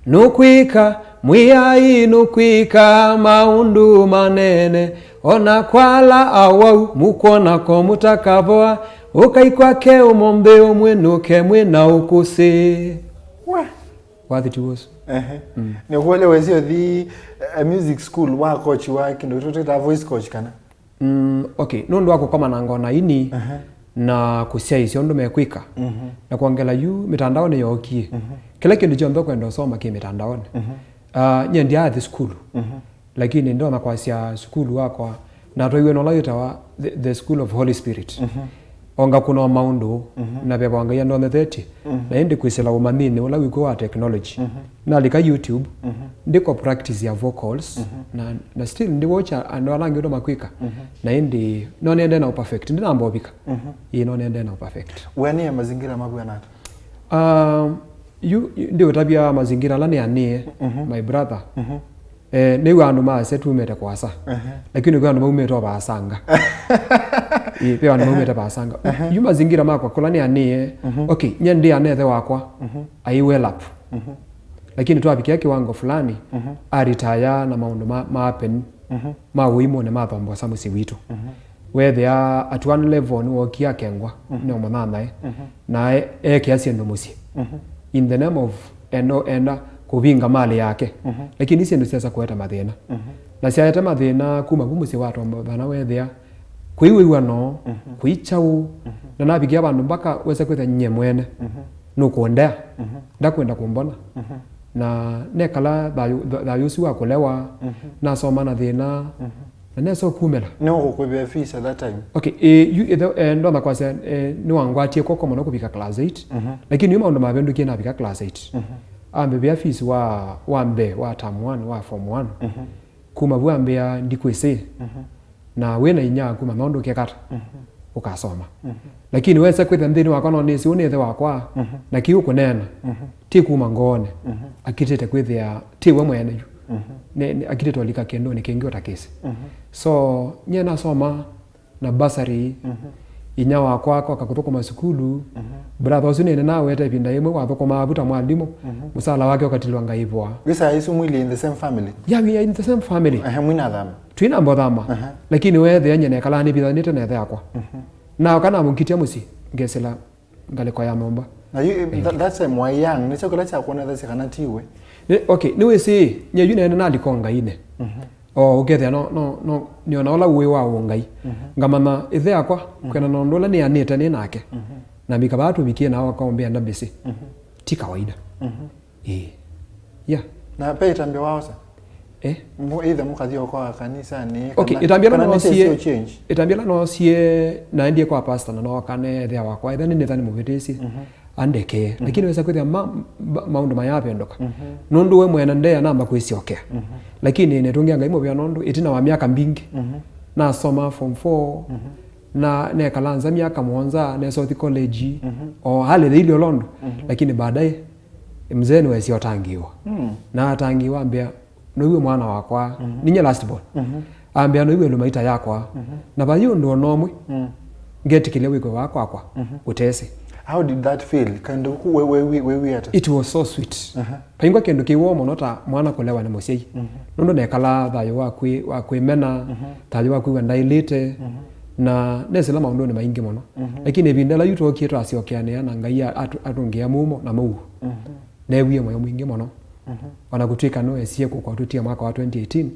nũkwĩka, Mwĩai nũkwĩka maũndũ manene, ona kwa ala awau mũkwona ko mũtakavoa, ũkai kwake ũmũnthĩ ũmwĩnũke mwĩ na ũkũsĩ. Wa. Wathi ti w'o ũsu. Ehe. Mm. Nĩkũlya wĩsĩ ũthi, eh, music school wa coach wa kĩndũ kĩtũ twĩtaa voice coach kana? Mm, okay. Nũndũ wa kũkomana ngona ini, aha, na kũsyaĩĩsya ũndũ mekwĩka, mhm, na kwongela yu mĩtandaonĩ yookie, mhm, kĩla kĩndũ kyonthe ũkwenda ũsoma kĩ mĩtandaonĩ. Mhm. Ah, nyie ndyathi sukulu. Mhm. Lakini ndonya kwasya sukulu wakwa, natwaiwe na ũla wĩtawa the, the School of Holy Spirit. Mhm. Onga kũna o maũndũ, mhm, na veva wa Ngai andonethetye. Mhm. Na ĩndĩ kwĩsĩla ũmanyinĩ ũla wĩkw'o wa technology. Mhm. Nalika YouTube, mhm, ndĩko practice ya vocals, mhm, na, na still ndĩwatcha andũ ala angĩ ũndũ makwĩka. Mhm. Na ĩndĩ no nĩendee na ũperfect, ndinamba ũvika. Mhm. Ĩĩ, no nĩendee na ũperfect. Wĩanĩe mazingira makwĩana ata? Um, yu, yu, ndiũtavya mazingira ala nĩanĩe, mhm, my brother. Mhm. Eh, nĩw'a andũ maasya tumĩte kũasa. Ehe. Lakini kwĩ andũ maumĩte o vaasanga. Ĩĩ, ve vandũ maumĩte vasanga. Yu mazingira makwa kũla nĩanĩe, okay, nye ndĩ anethe wakwa, aĩ well up. Lakini twavikia kiwango fulani, aritaya na maũndũ ma, ma happen, ma ũimũnĩ mathombosa mũsyĩ witũ. Weethĩa at one level nĩwookie akengwa, nĩ mũnyanyae, na e-, eekĩa syĩndũ mũsyĩ. In the name of endo-, enda kũvinga malĩ yake. Lakini syĩndũ syasa kũete mathĩna. Na syaete mathĩna kuma vu mũsyĩ wa tombo thana weethĩa kwĩ wĩw'ano, kwĩ kyaũ, na navikia vandũ mpaka wesa kwĩthĩa nyie mwene nũkũndea, ndakwenda kũmbona. Na nekala thayũ, tha-, thayũ ũsu wa kũlewa, nasoma na thĩna, na nesa ũkumĩla. Nĩ ũkũkũĩvĩa fees at that time? Okay, eh, yu, ithe, eh, ndonya kwasya, eh, nĩwangwatie kw'oko mũno kũvika class eight. Lakini yu maũndũ mavĩndũkie navika class eight. Ambĩvĩa fees wa, wa mbee, wa term one, wa form one. Kuma vu ambĩa ndikwĩsĩ. Na wĩ na inya waku, manya ũndũ ũkeka ata ũkasoma. Lakini wesa kwĩthĩa nthĩnĩ wakwa no nĩsĩ ũnĩ ĩthe wakwa, na kĩu kũneena, ti kuma ngoonĩ. Akitĩte kwĩthĩa ti we mwene yu. Ne, ne, akitĩte ũlika kĩndũnĩ kĩngĩ ũtakĩsĩ. So, nyie nasoma na bursary, inya wakwa akoka kũthũkũma sukulu. Brother ũsu nĩnĩ nawete ĩvinda yĩmwe wathũkũmaa vu ta mwalimũ, mũsala wake ũkatilwa ngaivwa. Wĩ saa isu mwili in the same family? Yeah, we are in the same family. Ehe, mwinathama? Twinambothama. Lakini weethĩa nyie nekalaa nĩvithanĩte na ĩthe yakwa. Naoka namũkitya mũsyĩ, ngesĩla ngalĩko ya nyũmba. Na yu, that, that time waĩ young, nĩkyo kĩla kyakwonethasya kana ti we? Nĩ, okay, nĩwĩsĩ, nyie yu nene nalika o Ngainĩ. O ũkethĩa no, no, no, nĩona ũla ũĩ wa ũngai. Ngamanya ĩthe yakwa, kwĩana na ũndũ ũla nĩanĩte nĩ nake. Na mika vaa tũvikie nao akaombea ndambĩsĩ. Ti kawaida. Ĩĩ. Yeah. Na ve ĩtambya waosa? Eh? Mu-, either mũkathi o kwa kanisanĩ, okay, kana, ĩtambya ĩla kana nĩ noosie, sio change? Ĩtambya ĩla noosie, naendie kwa pastor na nooka neethĩa wakwa, ĩthe nĩnĩtha nĩmũvĩtĩsye, andekee. Lakini wesa kwĩthĩa ma-, ma-, maũndũ mayavĩndũka. Nũndũ we mwene ndea namba kwĩsyokea. Lakini nĩtũngĩa Ngai mũvea nũndũ ĩtina wa myaka mbingĩ, nasoma form four, na nekala nza myaka mũonza, nesothi college, o hali the ilio londo, lakini baadaye mzee nĩwesie ũtangĩĩwa. Na atangĩĩwa ambĩa, "Noiwe mwana wakwa, ninyie last born." Ambĩa, "Noiwe lumaita yakwa." Na vai ũndũ ona ũmwe ngetĩkĩlya wĩkwe vaa kwakwa ũtesĩ. How did that feel? Kaĩ ũndũ ku we, we, we, we, we ata? It was so sweet. Vaingwa kĩndũ kĩ woo mũno ta mwana kũlewa nĩ mũsyai. Nũndũ nekalaa thayũ wa kwĩ-, wa kwĩmena, thayũ wa kwĩw'a ndaĩlĩte, na nesĩla maũndũnĩ maingĩ mũno. Lakini ĩvinda ĩla yu twookie twasyokeanĩa na Ngai a-, atũ-, atũngĩa mũumo na mũuo. Neewie mũyo mwingĩ mũno. Ona kũtw'ĩka nĩwesie kũkwa tũtie mwaka wa twenty eighteen,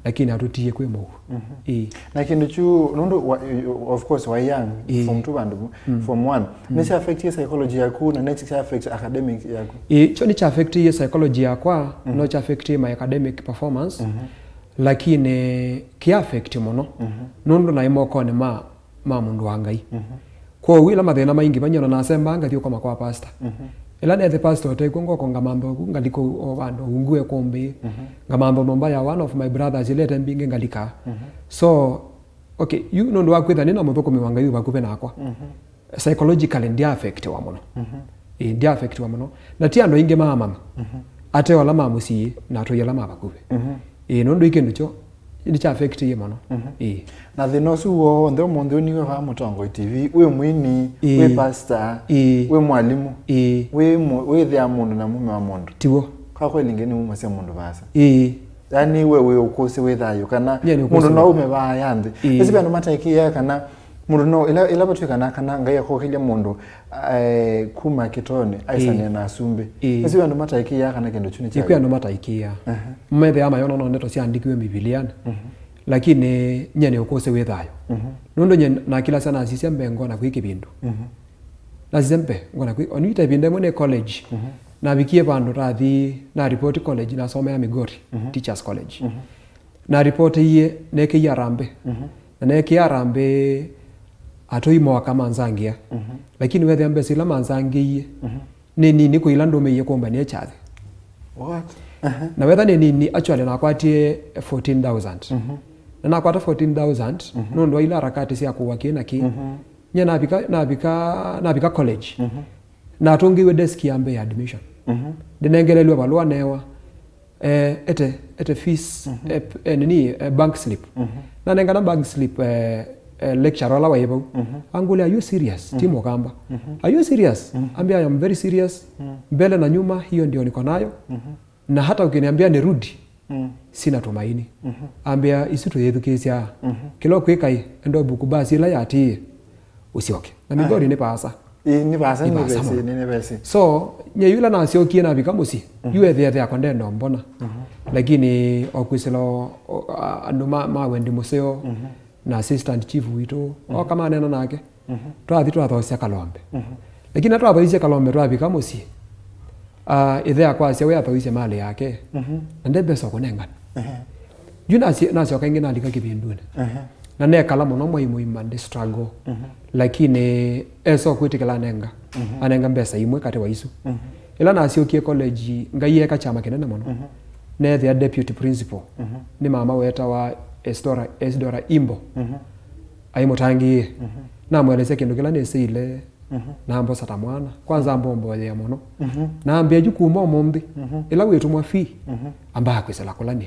lakini atũtie kwĩ mũuo. Ĩĩ. Na kĩndũ kyu, nũndũ wa, of course, wa young, ĩĩ, form two vandũ, form one, nĩ kya affectie psychology yaku, na next kya affect academic yaku? Ĩĩ, kyo nĩ kya affectie psychology yakwa, no kya affectie my academic performance, lakini kya affect mũno, nũndũ naĩ mokonĩ ma ma mũndũ wa Ngai. Kwoou ĩla mathĩna maingĩ vanyona nasembaa ngathi ũkoma kwa pastor. Ĩla nethi pastor ũtekw'o ngoko ngamantha ũku ngalika o vandũ ungu ekũmbĩ. Ngamantha nyũmba ya one of my brothers ilete mbingĩ ngalika. So, okay, yu nũndũ wa kwĩtha nĩ na mũthũkũmi wa Ngai wĩ vakuvĩ nakwa. Psychologically ndia affectiwa mũno. Ĩĩ, ndia affectiwa mũno. Na ti andũ aingĩ maamanya. Ate ola ma mũsyĩ na atũi ala ma vakuvĩ. Ĩĩ, nũndũ ĩ kĩndũ kyo nĩkya affectie mũno. Ĩĩ. Na thĩna ũsu w'onthe ũmũnthĩ ũniwe vaa Mũtongoi T V, wĩ mwini, ĩĩ, wĩ pastor, ĩĩ, wĩ mwalimũ, ĩĩ, wĩ mũ-, wĩthĩa mũndũ na mũme wa mũndũ. Tiw'o. Kwa kweli nge nĩ mumasya mũndũ vaasa. Ĩĩ. Yani we wĩ ũkũsĩ wĩ thayũ kana, nyie nĩ ũkũsĩ mũndũ no ume vaa ya nthĩ. Ĩĩ. Ĩsi ve andũ mataĩkĩĩa kana mũndũ no, ĩla, ĩla vatwĩkana kana Ngai akokĩlya mũndũ, eh, kuma kĩtoonĩ, aisanĩa, ĩĩ, na asumbĩ. Ĩĩ. Ĩsi ve andũ mataĩkĩĩa kana kĩndũ kyu nĩ kya. Ĩkwĩ andũ mataĩkĩĩa. Aha. Methĩaa mayona no ndeto syaandĩkiwe Mbivilianĩ. Lakini nyie nĩ ũkũsĩ wĩ thayũ. Nũndũ nyie nakilasya nasisya mbee ngona kwĩ kĩvindu. Nasisya mbee ngona kwĩ, onĩte ĩvinda ĩmwe nĩ college. Navikie vandũ tathi na report college nasomea Migori Teachers College. Na report iye nekeie harambee. Na nekeie harambee atũi moka manzangĩa. Lakini wethĩa mbesa ila manzangĩie nĩ nini kwĩ ila ndũmĩie kũmbanĩa kyathĩ. What? Na wetha nĩ nini, actually nakwatie fourteen thousand. Na nakwata fourteen thousand nũndũ wa ila harakati sya kũwa kĩ na kĩ. Nye navika, navika, navika college. Natũngĩiwe desk ya mbee ya admission. Ndinengelelwe valũa newa, eh, ete, ete fees, eh, p-, eh, nini, eh, bank slip. Nanengana bank slip, eh, eh, lecturer ũla waĩ vau. Angũlya, "Are you serious?" Ti Mũkamba. "Are you serious?" Ambĩa, "I am very serious. Mbele na nyuma, hiyo ndio niko nayo. Na hata ukiniambia nirudi, sina tumaini." Ambĩa, "Isu tũyĩthukĩĩsya. Kĩla ũkwĩka ĩ, enda ũbuku basi ĩla yatiie, ũsyoke." Na Migori nĩ vaasa. Ĩĩ, nĩ vaasa, nĩ vaasa mũno. Nĩ vesi. So, nye yu ĩla nasyokie navika mũsyĩ, yu ethĩa ethĩa kwa ndenda mbona. Lakini o kwĩsĩla o, o, a-, andũ ma, ma wendi mũseo, na assistant chief witũ, oka maneena nake. Twathi twathoosya Kalombe. Lakini na twathoisye Kalombe twavika mũsyĩ, ah, ĩthe akwa asya we athoisye malĩ yake. Na nde mbesa kũnengana. Yu nasyo-, nasyoka ĩngĩ nalika kĩvindunĩ. Na nekala mũno mwai mũima ndi struggle. Lakini esa kwĩtĩkĩla anenga. Anenga mbesa imwe katĩ wa isu. Ĩla nasyokie college, Ngai eka kyama kĩnene mũno. Neethĩa deputy principal. Nĩ mama wetawa Isidora, Isidora Imbo. Aimũtangĩĩe. Namũelesya kĩndũ kĩla nĩsĩile, na ambosa ta mwana. Kwanza ambomboyea mũno. Na ambĩa, "Yu kuma ũmũnthĩ, ĩla wĩtũmwa fee, ambaa kwĩsĩla kũla nĩ."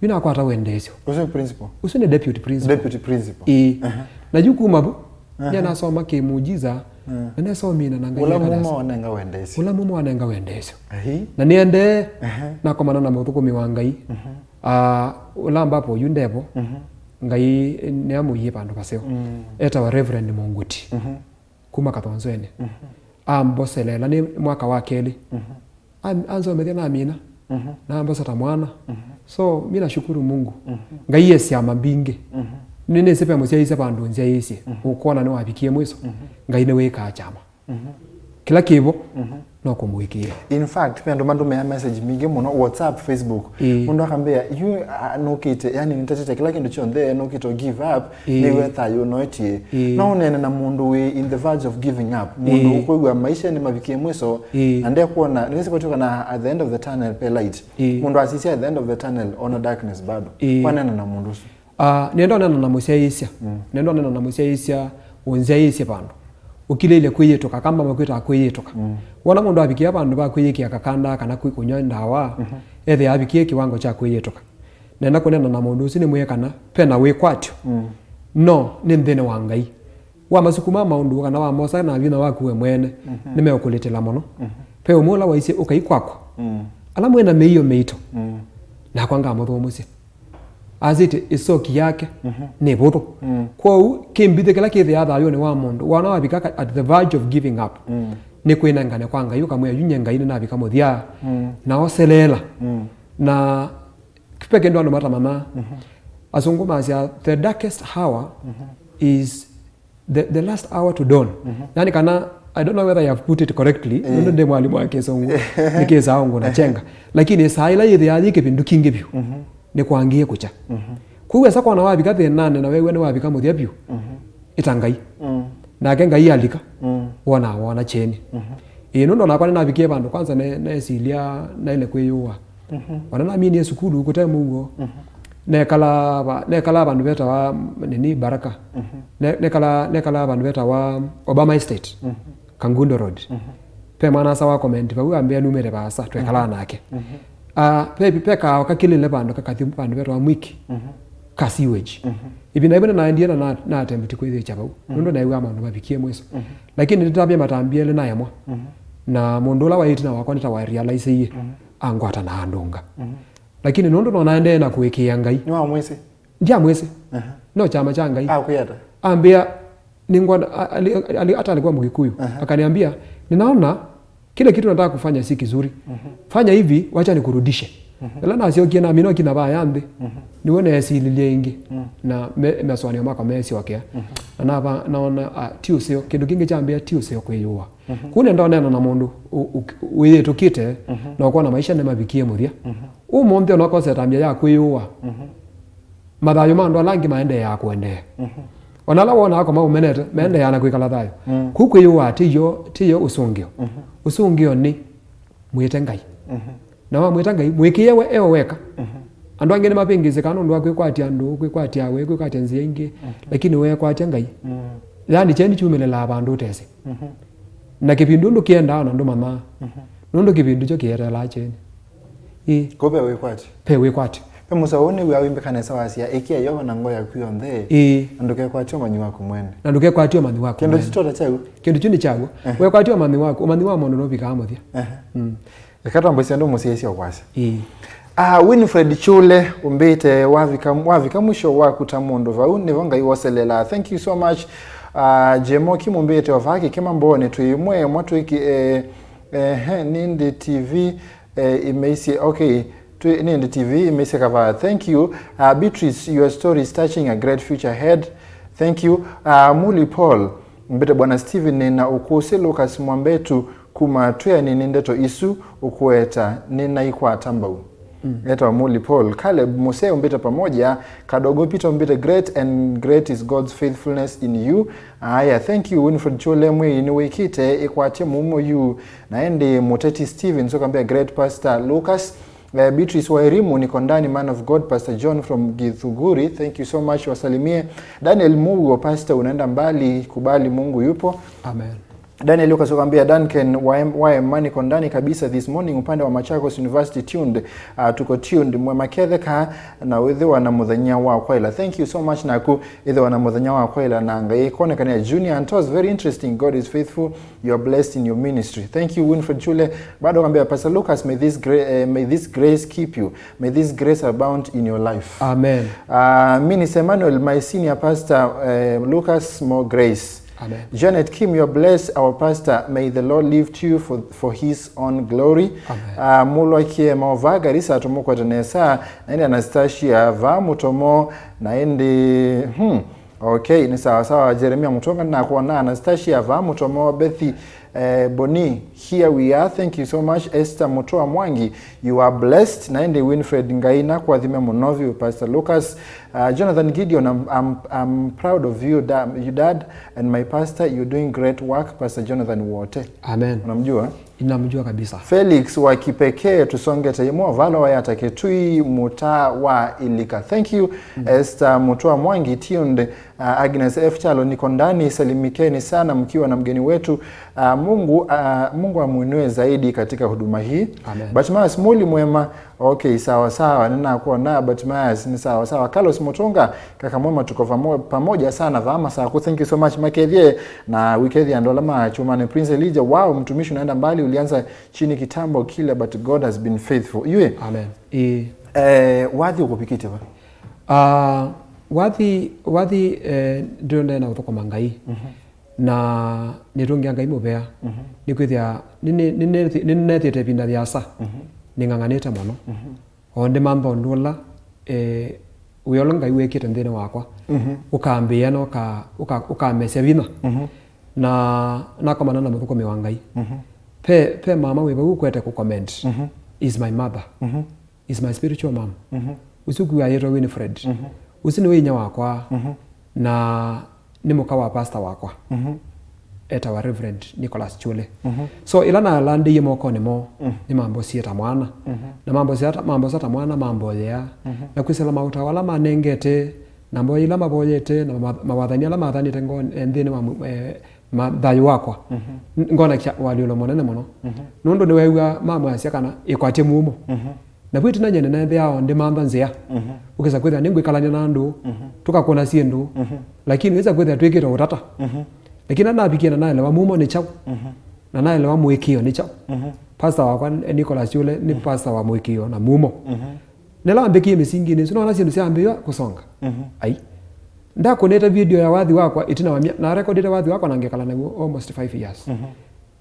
Yu nakwata wendeesyo. Ũsu nĩ principal? Ũsu nĩ deputy principal. Deputy principal. Ĩĩ. Na yu kuma vu, nĩanasoma kĩmujiza, na nesomina na Ngai ũla akanasa. Muma wanenga wendeesyo. Ũla muma wanenga wendeesyo. Ahi. Na nĩendee, nakomana na mũthũkũmi wa Ngai. Ah, ũla ambapo yu ndevo, Ngai nĩamũie vandũ vaseo. Etawa Reverend Munguti. Kuma Kathonzweni. Amboseleela nĩ mwaka wa kelĩ. An-, anzomethya namina. Na ambosa ta mwana. So, mi nashukuru Mungu. Ngai e syama mbingĩ. Nĩnĩsĩ ve mũsyaĩĩsya vandũ nzyaĩĩsye. Ũkwona nĩwavikie mwiso. Ngai nĩwĩkaa kyama. Kĩla kĩvo, no kũmũĩkĩĩa. In fact, ve andũ mandũmĩa message mingĩ mũno, WhatsApp, Facebook. Ĩĩ. Mũndũ akambĩa, "Yu, ah, nũkĩte, yani, nĩtatĩte kĩla kĩndũ kyonthe, nũkĩte o give up, nĩw'e thayũ ũnoetie." No ũneene na mũndũ wĩ in the verge of giving up. Mũndũ ũkwĩw'a maisha nĩmavikie mwiso, na ndekwona, nĩwĩsĩ kwatw'ĩka na at the end of the tunnel pe light. Mũndũ asisya at the end of the tunnel, ona darkness bado. Kwaneena na mũndũ ũsu. Ah, nenda ũneena na mũsyaĩĩsya. Nenda ũneena na mũsyaĩĩsya, ũnzyaĩĩsye vandũ. Ũkilĩĩlye kwĩyĩtũka, kamba makwĩtaa kwĩyĩtũka. Wona mũndũ avikĩa vandũ va kwĩyĩkĩa kakanda kana kwĩ kũnywa ndawa, ethĩa avikie kĩwango kya kwĩyĩtũka. Nenda kũneena na mũndũ ũsu nĩmwĩe kana pena wĩkwatyo. No, nĩ nthĩnĩ wa Ngai. Wamasukuma maũndũ kana wamosa na vinya waku we mwene, nĩmeũkũlĩtĩla mũno. Ve ũmwe ũla waisye, "Ũkai kwakwa." Ala mwĩ na mĩio mĩito, nakwa ngamũthũmũsya. Asĩte ĩsoki yake nĩ vũthũ. Kwoou, kĩmbithĩ kĩla kĩthĩaa thayũnĩ wa mũndũ, wona wavika ka-, at the verge of giving up, nĩ kwĩnengane kwa Ngai, ũkamwĩa, "Yu nye Ngai nĩnavika mũthya." Na oseleela. Na ve kĩndũ andũ matamanyaa. Asũngũ masya, "The darkest hour is the, the last hour to dawn." Yani kana, I don't know whether I have put it correctly, nũndũ ndĩ mwalimũ wa Kĩsũngũ, nĩkĩsaa ũngũ na chenga. Lakini saa ĩla yĩthĩaa yĩ kĩvindu kingĩ vyũ, nĩ kwangĩe kũkya. Kwoou esa kwona wavika thĩnanĩ na wew'a nĩwavika mũthya vyũ, ĩta Ngai. Nake Ngai alika, wona, wona kyeni. Ĩĩ, nũndũ onakwa nĩnavikie vandũ, kwanza ne-, nesilya naĩle kwĩyũa. Ona naminie sukulu kũte mũuo. Nekala va-, nekala vandũ vetawa, nini, Baraka. Ne-, nekala, nekala vandũ vetawa Obama Estate, Kangundo Road. Ve mwana-a-asa wa comment vau ambĩa numĩte vaasa, twekalaa nake. Ah, ve, ve kaawa kakĩlĩle vandũ kakathi vandũ vetawa Mwiki, ka sewage. Ĩvinda yĩmwe nĩnaendie na na-, na attempt kwĩyĩkya vau. Nũndũ neew'aa maũndũ mavikie mwiso. Lakini nĩtambie matambia elĩ naemwa. Na mũndũ ũla waĩ ĩtina wakwa nĩta wa realizeie, angwata na andũnga. Lakini nũndũ no naendee na kũĩkĩĩa Ngai. Nĩwamwĩsĩ? Ndyamwĩsĩ. No kyama kya Ngai. Akwĩa ata? Ambĩa, ningwa-, a-, ali-, ali-, hata alikuwa Mkikuyu. Akaniambia, "Ninaona kile kitu nataka kufanya si kizuri. Fanya hivi, wacha nikurudishe." Ĩla nasyokie namina kina vaya nthĩ, nĩw'o neesililye ĩngĩ, na me-, masũanĩo makwa mesyokea. Na nava naona, ah, ti ũseo, kĩndũ kĩngĩ kyambĩa ti ũseo kwĩyũa. Kũu nenda ũneena na mũndũ ũ-, ũ-, wĩyĩtũkĩte, na ũkwona maisha nĩmavikie mũthya. Ũmũnthĩ ona ũkosete ambĩa ya kwĩyũa, mathayũ ma andũ ala angĩ maendeeaa kũendeea. Ona ala wonaa ko maumenete, meendeeaa na kwĩkala thayũ. Kũu kwĩyũa ti yo, ti yo ũsũngĩo. Ũsũngĩo nĩ mwĩte Ngai. Na wamwĩta Ngai, mũĩkĩĩe we e o weka. Andũ angĩ nĩmavĩngĩĩsĩkaa nũndũ wa kwĩkwatya andũ, kwĩkwatya we, kwĩkwatya nzĩa ingĩ, lakini weekwatya Ngai. Yani, kyeni kyumĩlĩlaa vandũ ũtesĩ. Na kĩvindu ndũkĩendaa ona ndũmanyaa. Nũndũ kĩvindu kyo kĩeteelaa kyeni. Ĩĩ. Ko ve wĩkwatyo. Ve wĩkwatyo. Ve mũsoa ũũ nĩw'aa wĩmbĩka nesa wasya, "Ĩkĩa Yeova na ngoo yaku yonthe, Ĩĩ. na ndũkekwatye ũmanyi waku mwene." Na ndũkekwatye ũmanyi waku Kĩndũ mwene. Kĩu tota kyau. Kĩndũ kĩu nĩ kyaw'o. Ehe. Wekwatya ũmanyi waku, ũmanyi wa mũndũ nũvikaa mũthya. Ehe. Mm. Eka twambaisye andũ mũsyaisye o kwasya. Ĩĩ. Ah, Winfred Chule, ũmbĩte, "Wavika, wavika mwisho waku ta mũndũ vau, nĩvo Ngai woselela." Thank you so much. Ah, Jemoki mũmbĩte, "O vaa kĩkĩma mboonĩ twĩ ĩmwe, mwa twĩki, eh, eh, nĩndĩ T V, eh, ĩmeisye." Okay, twĩ, nĩndĩ T V ĩmeisye kavaa. Thank you. Ah, Beatrice, your story is touching, a great future ahead. Thank you. Ah, Muli Paul, ũmbĩte, "Bwana Steven, nĩna ũkũsĩ Lucas Mwambetu, kuma Twĩanĩ nĩ ndeto isu ũkũeta nĩnaikwata mbau." Mm. Etawa Muli Paul. Caleb Muse ũmbĩte, "Pamoja." Kadogo Peter ũmbĩte, "Great and great is God's faithfulness in you." Aya, thank you. Winfred Chule, "Mwĩĩ nĩwĩkĩte ĩkwatye mumo yu." Na ĩndĩ Mũteti Stevens ũkambĩa, "Great Pastor Lucas." Eh, Beatrice Wairimu, "Niko ndani, man of God, Pastor John from Githuguri. Thank you so much." Wasalimie. Daniel Mugo, "Pastor, unaenda mbali, kubali Mungu yupo." Amen. Daniel Lucas ũkambĩa, "Duncan, why, why am I niko ndani kabisa this morning upande wa Machakos University tuned." Uh, tuko tuned. Mwema ketheka na wĩthĩwa na mũthenya wa kwaĩla. Thank you so much naku, ĩthĩwa na mũthenya wa kwaĩla na Ngai. Konekania Junior Antos, "Very interesting. God is faithful. You are blessed in your ministry." Thank you, Winfred Chule. Bado ũkambĩa, "Pastor Lucas, may this, gra eh, may this grace keep you. May this grace abound in your life." Amen. Uh, Minister Emmanuel, "My senior pastor, uh, Lucas, more grace." Amen. Janet Kim, "You're blessed, our pastor. May the Lord lift you for, for his own glory." Amen. Uh, Mulwa Kiema wa Garissa, tũmũkwete nesa. Na ĩndĩ Anastasia va Mutomo, na ĩndĩ, hmm, okay, nĩ sawa sawa. Jeremia Mutonga, nakuona. Anastasia va Mutomo, Bethy, eh, Boni, "Here we are. Thank you so much." Esther Mutua Mwangi, "You are blessed." Na ĩndĩ Winfred, "Ngai nakũathime mũno vyũ, Pastor Lucas." Uh, Jonathan Gideon, "I'm, I'm, I'm proud of you, da, you dad, and my pastor, you're doing great work, Pastor Jonathan Wote." Amen. Unamjua? Ninamjua kabisa. Felix wa Kipekee, "Tusongete ĩmwe, vala wayata Kitui, mũtaa wa Ilika." Thank you. Mm. Esther Mutua Mwangi, tuned. Uh, Agnes F Chalo, "Niko ndani, salimikeni sana mkiwa na mgeni wetu. Uh, Mungu, uh, Mungu amuinue zaidi katika huduma hii." Amen. Bartimaeus Muli, "Mwema." Okay, sawa sawa, ninakuona Bartimaeus, ni sawa sawa. Carlos Mutunga, "Kaka mwema, tuko pamo-, pamoja sana vaa Masaku." Thank you so much. Makethie na wikethie andũ ala ma Chumani. Prince Elijah, "Wow, mtumishi unaenda mbali, ulianza chini kitambo kile, but God has been faithful." Yue? Amen. Ĩĩ. Eh, wathi ũkũvikĩte va? Ah, wathi, wathi, eh, ndĩũndee na ũthũkũma Ngai. Mhm. Na nĩtũngĩa Ngai mũvea. Mhm. Nĩkwĩthĩa nĩnethĩte ĩvinda yĩasa. Mhm. Nĩng'ang'anĩte mũno. Mhm. O ndĩmantha ũndũ ũla, eh, wĩa ũla Ngai wĩkĩte nthĩnĩ wakwa. Mhm. Ũkambĩĩa na ũka-, ũka-, ũkamesya vinya. Mhm. Na nakomana na mũthũkũmi wa Ngai. Mhm. Pe, pe mama wĩ vau ũkwete kũ comment. Mhm. Is my mother. Mhm. Is my spiritual mom. Mhm. Ũsu kũ ayĩtwa Winfred. Mhm. Ũsu nĩwe inya wakwa. Mhm. Na nĩ mũka wa pastor wakwa. Mhm. Etawa Reverend Nicholas Chule. Mhm. So, ĩla nalandĩie mokonĩ moo, mm, nĩmambosie ta mwana. Mhm. Na mambosia ta, mambosa ta mwana, mamboyea. Mhm. Na kwĩsĩla maũtao ala manengete, na mboya ila mavoyete, na ma-, mawathani ala mathanĩte ngo-, eh, nthĩnĩ wa mũ-, eh, ma-, thayũ wakwa. Mhm. N-, ngona kya ũalyũlo mũnene mũno. Mhm. Nũndũ nĩweew'a mamwasya kana ĩkwatye mumo. Mhm. Na vu ĩtina nyie nĩneethĩawa ndĩmantha nzĩa. Mhm. Ũkesa kwĩthĩa nĩngwĩkalany'a na andũ, mhm, tũkakũna syĩndũ, mhm, lakini wĩsa kwĩthĩa twĩkĩte ũtata. Mhm. Lakini na navikie na naelewa mumo nĩ kyaũ. Mhm. Na naelewa mũĩkĩĩo nĩ kyaũ. Mhm. Pastor wakwa, eh, Nicholas Chule, nĩ, mhm, pastor wa mũĩkĩĩo na mumo. Mhm. Nĩla wambĩkie mĩsinginĩ ĩsu, nona syĩndũ syambĩĩwa kũsonga. Mhm. Ai. Ndakũnĩte video ya wathi wakwa ĩtina wa mya-, na recordĩte wathi wakwa na ngekala naw'o almost five years. Mhm.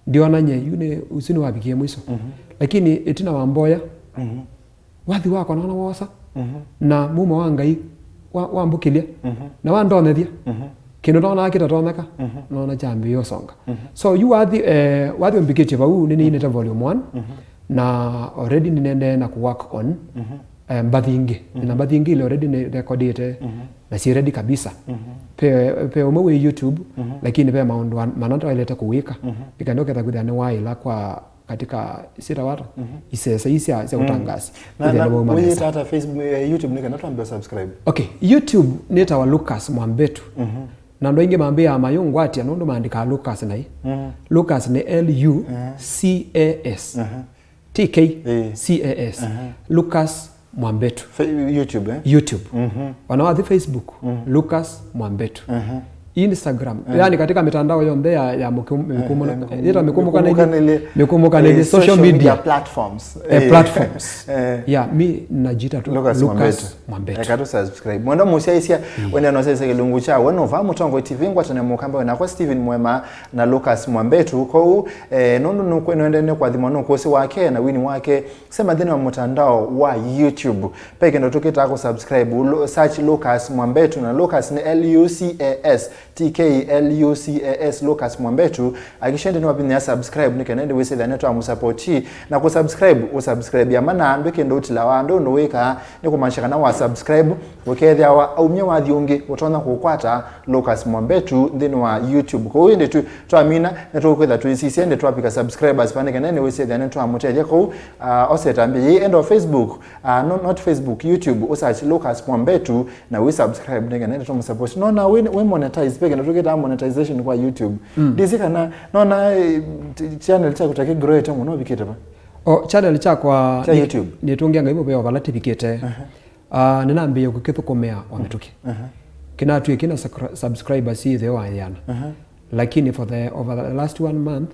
Ndionany'a, yu nĩ, ũsu nĩwavikie mwiso. Mhm. Lakini ĩtina wa mboya, mhm, wathi wakwa nona wosa, mhm, na mumo wa Ngai wa-, wambũkĩlya, mhm, na wandonethya. Mhm. Kĩndũ nona kĩtatonyeka, mhm, nona kyambĩĩe ũsonga. Mhm. So, yu wathi, eh, wathi ũmbikĩtye vau, nĩnĩinĩte volume one, mhm, na already nĩnendee na kũ work on, mhm, eh, mbathi ingĩ. Mhm. Nĩna mbathi ingĩ ile already nĩ recordĩte, mhm, na syĩ ready kabisa. Mhm. Pe, pe ũmwe wĩ YouTube, mhm, lakini pe maũndũ an-, mana twaĩlĩte kũwĩka. Mhm. Ĩkenda ũketha kwĩthĩa nĩwaĩla kwa katika sita wata, mhm, isese ii sya, sya, mm, ũtangaasi. Na, kwĩthĩa na nĩwauma nesa. Ũyĩta ata Facebook, eh, YouTube nĩ kana twambe subscribe? Okay, YouTube nĩtawa Lucas Mwambetu. Mhm. Na andũ aingĩ mambĩaa mayũngwatya nũndũ maandĩkaa Lucas naĩ. Mhm. Lucas nĩ L U C A S. Mhm. T K, eh, C A S. Mhm. Lucas Mwambetu. Fe- YouTube, eh? YouTube. Mhm. Ona wathi Facebook, Lucas Mwambetu. Mhm. Instagram. Yaani katika mitandao yonthe ya, ya mĩkũmũ-, mĩkũmũ-, yĩtwa mĩkũmũkanĩlye. Mĩkũmũkanĩlye, Eh, social media. Platforms. Eh, Eh. Platforms. Eh. Yeah, mi najita tu Lucas Lucas Mwambetu. Mwambetu. Eka tu subscribe. Mwenda mũsyaĩsya, wende no syaĩsya kĩlungu kya we no va Mũtongoi T V ngwatane mũkamba we nakwa Steven Mwema na Lucas Mwambetu. Kwoou, eh, nũndũ nũkwendete nĩ kwathimwa nũkũsĩ wake na wini wake, sema nthĩnĩ wa mũtandao wa YouTube. Pe kĩndũ tũkĩtaa kũ subscribe, Lu- search Lucas Mwambetu, na Lucas nĩ L U C A S, T K L U C A S, Lucas Mwambetu. Akisha nĩ wavinya subscribe nĩ kana nĩ wĩsĩthane twa mũsapoti. Na kũ subscribe, ũ subscribe ya mana ndwĩ kĩndũ ũtilawa, ndwĩ ũndũ wĩkaa, nĩ kũmaanisha kana wa subscribe, ũkethĩawa aumya wathi ũngĩ ũtonya kũkwata Lucas Mwambetu nthĩnĩ wa YouTube. Kwoou ĩndĩ tu twamina, nĩtũkwĩtha tũisisya ĩndĩ twavika subscribers pane kana nĩ wĩsĩthane twa mũtethya. Kwoou, uh, osetambia yĩ enda Facebook, uh, no, not Facebook, YouTube, ũ search Lucas Mwambetu na wĩ subscribe nĩ kana nĩ tũmũsupport. Nona wĩ, wĩ monetize, pe kĩndũ tũkĩtaa monetization kwa YouTube. Ndisi kana, nona, eh, t- channel kyaku ta kĩgroete mũno vikĩte va? O channel kyakwa Kya nĩ- YouTube. Nĩtũngĩa Ngai mũvea o vala tĩvikĩte. Ah, nĩnambĩĩe kũkĩthũkũmĩa o mĩtũkĩ. Kĩnatw'ĩe kĩna subscri- subscribers ĩtheo wa ĩana. Lakini for the, over the last one month,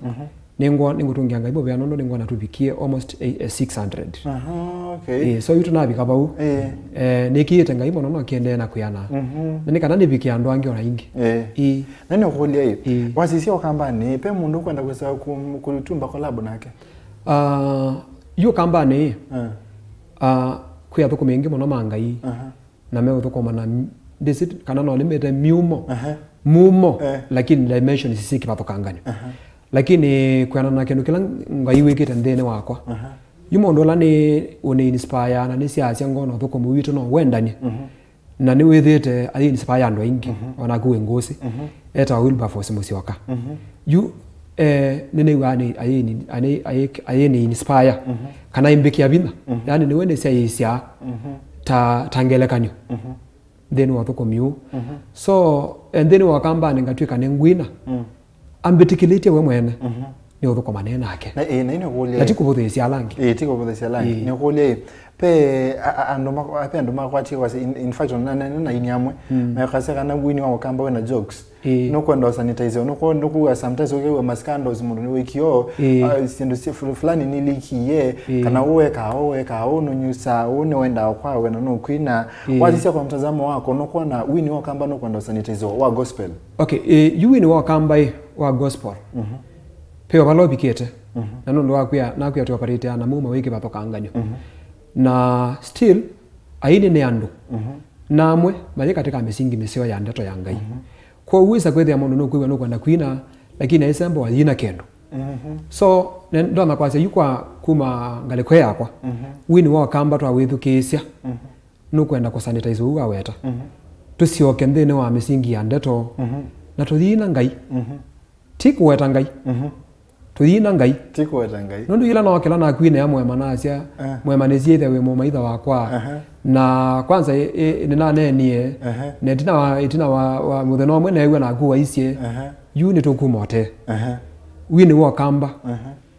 nĩngwa nĩngũtũngĩa Ngai mũvea nũndũ nĩngwona tũvikie almost eh, eh, six hundred. Aha, okay. Eh, so yu tũnavika vau. Eh. Eh, nĩkĩĩte Ngai mũno no kĩendee na kwĩana. Na nĩ kana nĩvike andũ angĩ ona ingĩ. Eh. Ĩĩ. Na nĩũkũlya ĩ, ĩĩ, wasisya ũkambanĩ, pe mũndũ ũkwenda kwĩsa kũ- kũtumba collab nake? Ah, yu ũkambanĩ ĩ, ah, kwĩ athũkũmi aingĩ mũno ma Ngai. Aha. Na meũthũkũma na m- ndĩsĩ kana no nĩmĩte miumo. Aha. Mumo, eh, lakini dimensions syĩ kĩvathũkanganyo. Aha. Lakini kwĩana na kĩndũ kĩla Ngai wĩkĩte nthĩnĩ wakwa. Aha. Yu maũndũ ala nĩ ũnĩ inspire na nĩsyaasya ngoo na ũthũkũmi witũ no wendanie. Mhm. Na nĩwĩthĩĩte ayĩ inspire andũ aingĩ, mhm, onaku wĩ ngũsĩ. Mhm. Etawa Wilberforce Mũsyoka. Mhm. Yu, eh, nĩnĩw'aa nĩ ayĩni- anĩ- ayĩ- ayĩni inspire, mhm, kana imbĩkĩa vinya. Mhm. Yaani nĩwe nĩsyaĩĩsyaa, mhm, ta, ta ngelekany'o, mhm, nthĩnĩ wa ũthũkũmi ũũ. Mhm. So, eh, nthĩnĩ wa kambanĩ ngatw'ĩka nĩngwina. Mm. Ambĩtĩkĩlĩtye we mwene, mhm, nĩ ũthũkũma nĩ nake. Na, ĩĩ, na ĩno kũlya na ti kũvũthĩĩsya ala angĩ. Ĩĩ, ti kũvũthĩĩsya ala angĩ. Ĩĩ. Nĩ kũlya ĩ, pe a- a- andũ ma- pe andũ makwatie kwasya, in, in fact, na, na, na, na ini amwe, mm, mekasya kana wini wa ũkamba wĩna jokes. Ĩĩ. Nũkwenda ũsanitize, nũkũ- nũkuwa sometimes ũkĩwa ma scandals mũndũ nĩ wĩkio, ĩĩ, ah, syĩndũ si- ful- fulani nĩlikie, ĩĩ, kana ũwekaa ũwekaa ũũ nũnyusaa ũũ nĩwendaa kwa wena nũkwina. Ĩĩ. Wasisya kwa mtazamo wako, nũkwona wini wa ũkamba nũkwenda ũsanitize wa gospel? Okay, eh, yu wini wa ũkamba ĩ wa gospel. Mhm. Pe o vala ũvikĩte. Mhm. Na nũndũ wa kwĩa, nakwĩa tũoperate na muma wĩ kĩvathũkanganyo. Mhm. Na still, aini nĩ andũ. Mhm. Na amwe mayĩ katika mĩsingi mĩseo ya ndeto ya Ngai. Mhm. Kwoou wĩsa kwĩthĩa mũndũ nũkwĩw'a nũkwenda kwina, lakini aisemba wayina kĩndũ. Mhm. So, ne- ndonya kwasya yu kwa kuma ngalĩko yakwa. Mhm. Wini wa ũkamba twawĩthukĩĩsya. Mhm. Nũkwenda kũsanitize ũu waweta. Mhm. Tũsyoke nthĩnĩ wa mĩsingi ya ndeto, mhm, na tũyina Ngai. Mhm. Ti kũweta Ngai. Mhm. Tũyina Ngai. Ti kũweta Ngai. Nũndũ yĩla nookĩla nakwinĩa mwema nasya, eh, mwema nĩsyĩthĩa wĩ mũmaitha wakwa. Aha. Na kwanza ĩ- ĩ- nĩnaneenie, aha, na ĩtina wa, ĩtina wa, wa mũthenya ũmwe neew'a naku waisye, aha, yu nĩtũkuma ũtee. Aha. Wini wa ũkamba. Aha.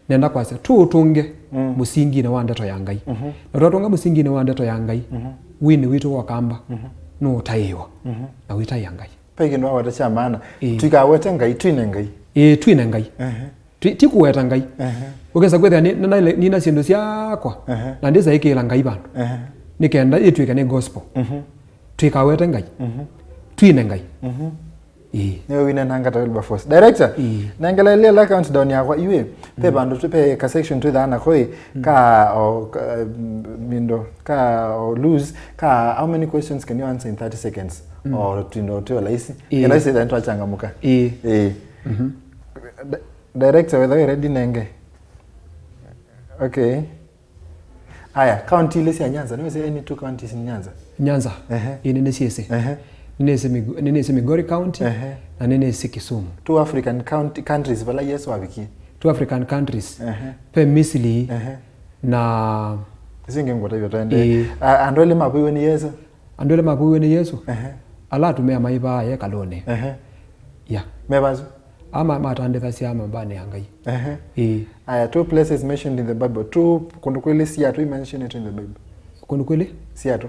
Nenda kwasya, tũũtũnge, mm, mũsinginĩ wa ndeto ya Ngai. Mhm. Na twatũnga mũsinginĩ wa ndeto ya Ngai, mhm, wini witũ wa ũkamba, mhm, nũũtaĩwa, mhm, na wĩtaĩa Ngai. Pe kĩndũ aweta kya maana. Ĩĩ. Tũikawete Ngai, twine Ngai. Ĩĩ, twine Ngai. Ehe. Twi- ti kũweta Ngai. Ehe. Ũkesa kwĩthĩa nĩ- nĩ- nĩ- nina syĩndũ syakwa, ehe, na ndĩsaĩkĩĩla Ngai vandũ. Ehe. Nĩ kenda ĩtw'ĩke nĩ gospel. Mhm. Twĩkawete Ngai. Mhm. Twine Ngai. Mhm. Ĩĩ. Nĩwe wĩnenanga ta Wilberforce. Director, ĩĩ, nengeleelea la countdown yakwa iwe. Pe, mm, vandũ tu- pe ka section twĩthaa nako ĩ, mm, ka o ka, mm, mindo ka o lose ka how many questions can you answer in thirty seconds? Mm. O tindo tio laisi. Ĩĩ. Ĩla isi then twachangamuka. Ĩĩ. Ĩĩ. Mhm. Di- director, whether we ready nenge. Okay. Aya, county ile sya Nyanza, nĩwĩsĩ any two counties in Nyanza? Nyanza. Ehe. Ĩĩ, nĩnĩsyĩsĩ. Ehe. Nĩnĩsĩ Mig- nĩnĩsĩ Migori County, ehe, na nĩnĩsĩ Kisumu. Two African county, countries vala Yesu wavikie. Two African countries. Ehe. Pe Misili, ehe, na isu ingĩ ngũtavya twende. Ĩĩ. A- andũ elĩ mavũiwe nĩ Yesu. Andũ elĩ mavũiwe nĩ Yesu. Ehe. Ala atumĩa maĩ vaa yekalũnĩ. Ehe. Ya. Me vasu? Ama matandĩthasya mambani ya Ngai. Ehe. Ĩĩ. Aya, two places mentioned in the Bible. Two kũndũ kwĩlĩ sia, two mentioned in the Bible. Kũndũ kwĩlĩ? Siatũ.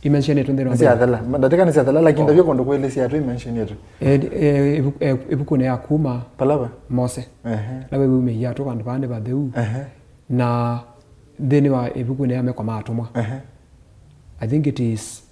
Imentionĩtwe nthĩnĩ wa Bible. Nĩsyathela. Ndatĩka nĩsyathela, lakini ndavya kũndũ kwĩlĩ siatũ imentionĩtwe. Eh, eh, ĩvu- eh, ĩvukunĩ ya Kuma. Palava? Mose. Ehe. Lawe wĩumĩie atũ vandũ vaa nĩ vatheu. Ehe. Na nthĩnĩ wa ĩvukunĩ ya Meko ma Atũmwa. Ehe. I think it is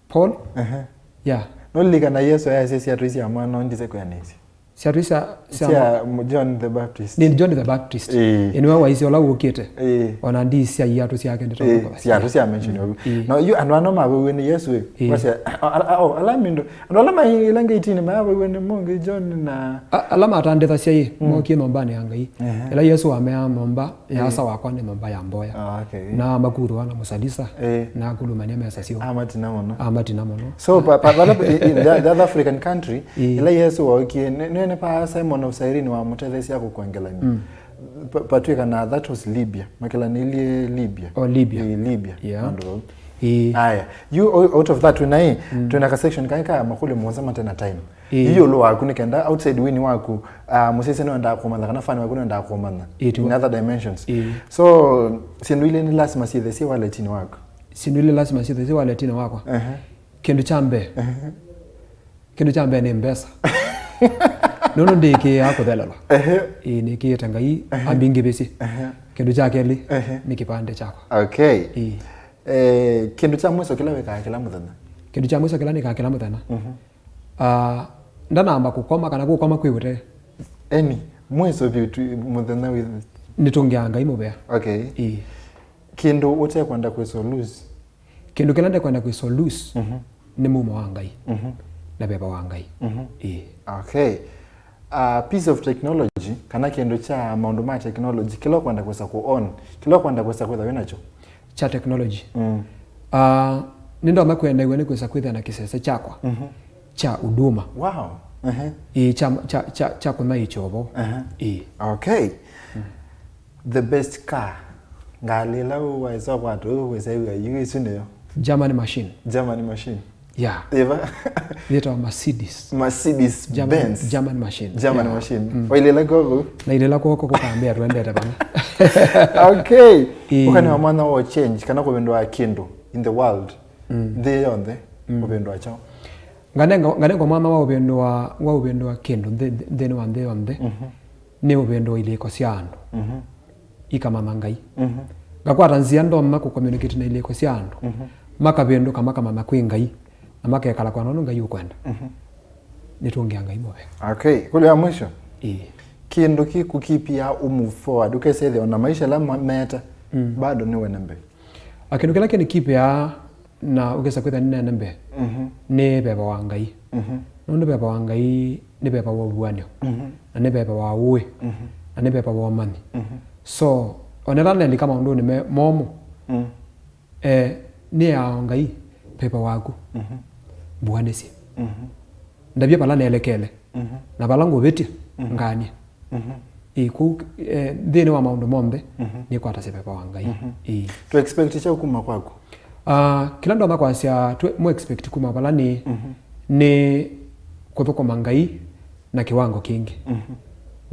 Paul. Ehe. Yeah. Nũlilikana Yesũ ayasya siatũ isya mwana ndise kwĩanĩsya. Siatũ isya sya sya John the Baptist. Nĩ John the Baptist. Ĩĩ. Ĩnĩwe waisye ũla wũkĩte. Ĩĩ. Ona ndisya iatũ syake nĩ tondũ siatũ sya mention ũu. Ĩĩ. No yu andũ ano mavaiwe nĩ Yesũ ĩ. Ĩĩ. Wasya ala ala mindo andũ ala mailanga itini mavaiwe nĩ mũngĩ John na A- ala matandĩthasya ĩ mokie nyũmbanĩ ya Ngai. Ehe. Ĩla Yesũ wameaa nyũmba ya Asa wakwa nĩ nyũmba ya mboya. Ah, okay. Na makurwa na mũsalisa. Ĩĩ. Na akulumania mesa syoo. Amatina mũno. Amatina mũno. So pa pa vala i- i- the, the other African country Ĩĩ. Ĩla Yesũ waokie nĩ nĩ pa Simon of Cyrene wamũtetheesya kũkwengelania. Mm. Pa- patwĩka na that was Libya. Makelanĩlye Libya. Oh, Libya. Ĩĩ, Libya. Yeah. Andũ vau. Ĩĩ. Aya. You o- out of that wĩna ĩ twĩna ka section kaĩ ka makũlyo mũonza matena time. Ĩĩ. Yu ĩũlũ waku nĩ kenda outside wini waku uh, mũsyaĩsya nĩwendaa kũmanya kana fan waku nĩwendaa kũmanya Ĩĩ, tu. In other dimensions. Ĩĩ. So syĩndũ ilĩ nĩ lasima syĩthe syĩ walletinĩ waku. Syĩndũ ilĩ lasima syĩthe syĩ walletinĩ wakwa. Ehe. Kĩndũ kya mbee kĩndũ kya mbee nĩ mbesa. Nũndũ ndĩkĩaa kũthelelwa. Ehe. Ĩĩ, nĩkĩĩte Ngai ambingĩvĩsye. Ehe. Kĩndũ kya kelĩ Ehe. Nĩ kĩvandĩ kyakwa. Okay. Ĩĩ. Eh, kĩndũ kya mwiso kĩla wĩkaa kĩla mũthenya. Kĩndũ kya mwiso kĩla nĩkaa kĩla mũthenya. Mhm. Ah, ndanamba kũkoma kana kũkoma kwĩ ũtee. Eni, mwiso vyũ tu mũthenya wĩ Nĩtũngĩaa Ngai mũvea. Okay. Ĩĩ. Kĩndũ ũtekwenda kwĩsa lose. Kĩndũ kĩla ndekwenda kwĩsa lose Mhm. Nĩ mumo wa Ngai Mhm. Na veva wa Ngai. Mhm. Ĩĩ. Okay. Uh, piece of technology kana kĩndũ kya maũndũ ma technology kĩla ũkwenda kwĩsa kũ own, kĩla ũkwenda kwĩsa kwĩtha wĩ nakyo. Kya technology. Mm. Uh, nĩndonya kwenda iwe nĩ kwĩsa kwĩthĩa na kĩsese kyakwa Mhm. Kya huduma. Wow. Ehe. Ĩĩ, kya, kya, kya, kya kũnyaĩĩkya ũvoo. Ehe. Ĩĩ. Okay. The best car. Ngalĩ ĩla ũwaĩsa kwata ũwĩsew'a yu ĩsu nĩyo. German machine. German machine. Yeah. Ĩva? Yĩtawa Mercedes. Mercedes German, Benz. German machine. German Yeah. Machine. Mm. Wailĩla kwoko? Nailĩla kwoko kũkambĩa twendete vana. Okay. Ĩĩ. Ũkanĩwa mwanya wa change kana kũvĩndũa kĩndũ in the world. Mm. Nthĩ yonthe Mm. Ũvĩndũa kyaũ? Nganengo, nganengo mwanya wa ũvĩndũa, wa ũvĩndũa kĩndũ nthĩ, nthĩ, nthĩnĩ wa nthĩ yonthe. Mhm. Nĩ ũvĩndũa ilĩko sya andũ. Mhm. Ikamanya Ngai. Mhm. Ngakwata nzĩa ndonya kũcommunicate na ilĩko sya andũ. Mhm. Makavĩndũka makamanya kwĩ Ngai. Na makekala kwa nũndũ Ngai ũkwenda. Mhm. Nĩtũngĩa Ngai mũvea. Okay. Kũlyo ya mwisho. Ĩĩ. Kĩndũ kĩkũkipia u move forward. Ũkesethĩa ona maisha la ma- meta. Mm. Bado nĩ wene mbee. A, kĩndũ kĩla kĩnĩkipĩaa na ũkesa kwĩthĩa nĩneene mbee Mhm. Nĩ veva wa Ngai. Mhm. Nũndũ veva wa Ngai nĩ veva wa ũvuan'yo, Mhm. Na nĩ veva wa ũĩ, Mhm. Na nĩ veva wa ũmanyi. Mhm. So onela nelika maũndũnĩ me momũ, Mm. Eh, nĩaa o Ngai veva waku, Mhm. Mbuanĩsye. Mhm. Ndavye vala nelekele. Mhm. Na vala ngũvĩtye, Mhm. Nganie. Mhm. Ĩĩ, kũu, eh, nthĩnĩ wa maũndũ monthe, Mhm. Nĩkwatasya veva wa Ngai. Mhm. Ĩĩ. To expect kyaũ kuma kwaku? Ah, kĩla ndonya kwasya twe- mũ expect kuma vala nĩ, Mhm. Nĩ kũthũkũma Ngai na kĩwango kĩngĩ. Mhm.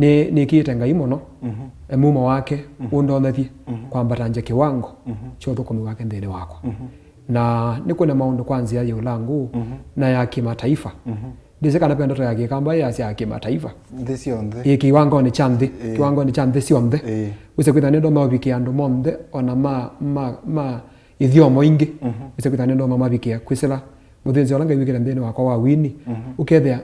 Nĩ- nĩkĩĩte Ngai mũno, Mhm. E, mumo wake, Mhm. Ũndonyethye, Mhm. Kwambatangya kĩwango, Mhm. Kya ũthũkũmi wake nthĩnĩ wakwa. Mhm. Na nĩkwona maũndũ kwa nzĩa yĩ ũlangũ, Mhm. Na ya kĩmataifa. Mhm. Ndĩsĩ kana ve ndoto ya kĩkamba yasya ya kĩmataifa. Nthĩ syonthe. Ĩ kĩwangonĩ kya nthĩ, Ĩ. Kĩwangonĩ kya nthĩ syonthe. Ĩ. Wĩse kwĩtha nĩndonya ũvikĩa andũ monthe, ona ma, ma, ma ithyomo ingĩ. Mhm. Wĩse kwĩtha nĩndonya mavikĩa kwĩsĩla mũthĩnzĩo ũla Ngai wĩkĩte nthĩnĩ wakwa wa wini. Mhm. Ũkethĩa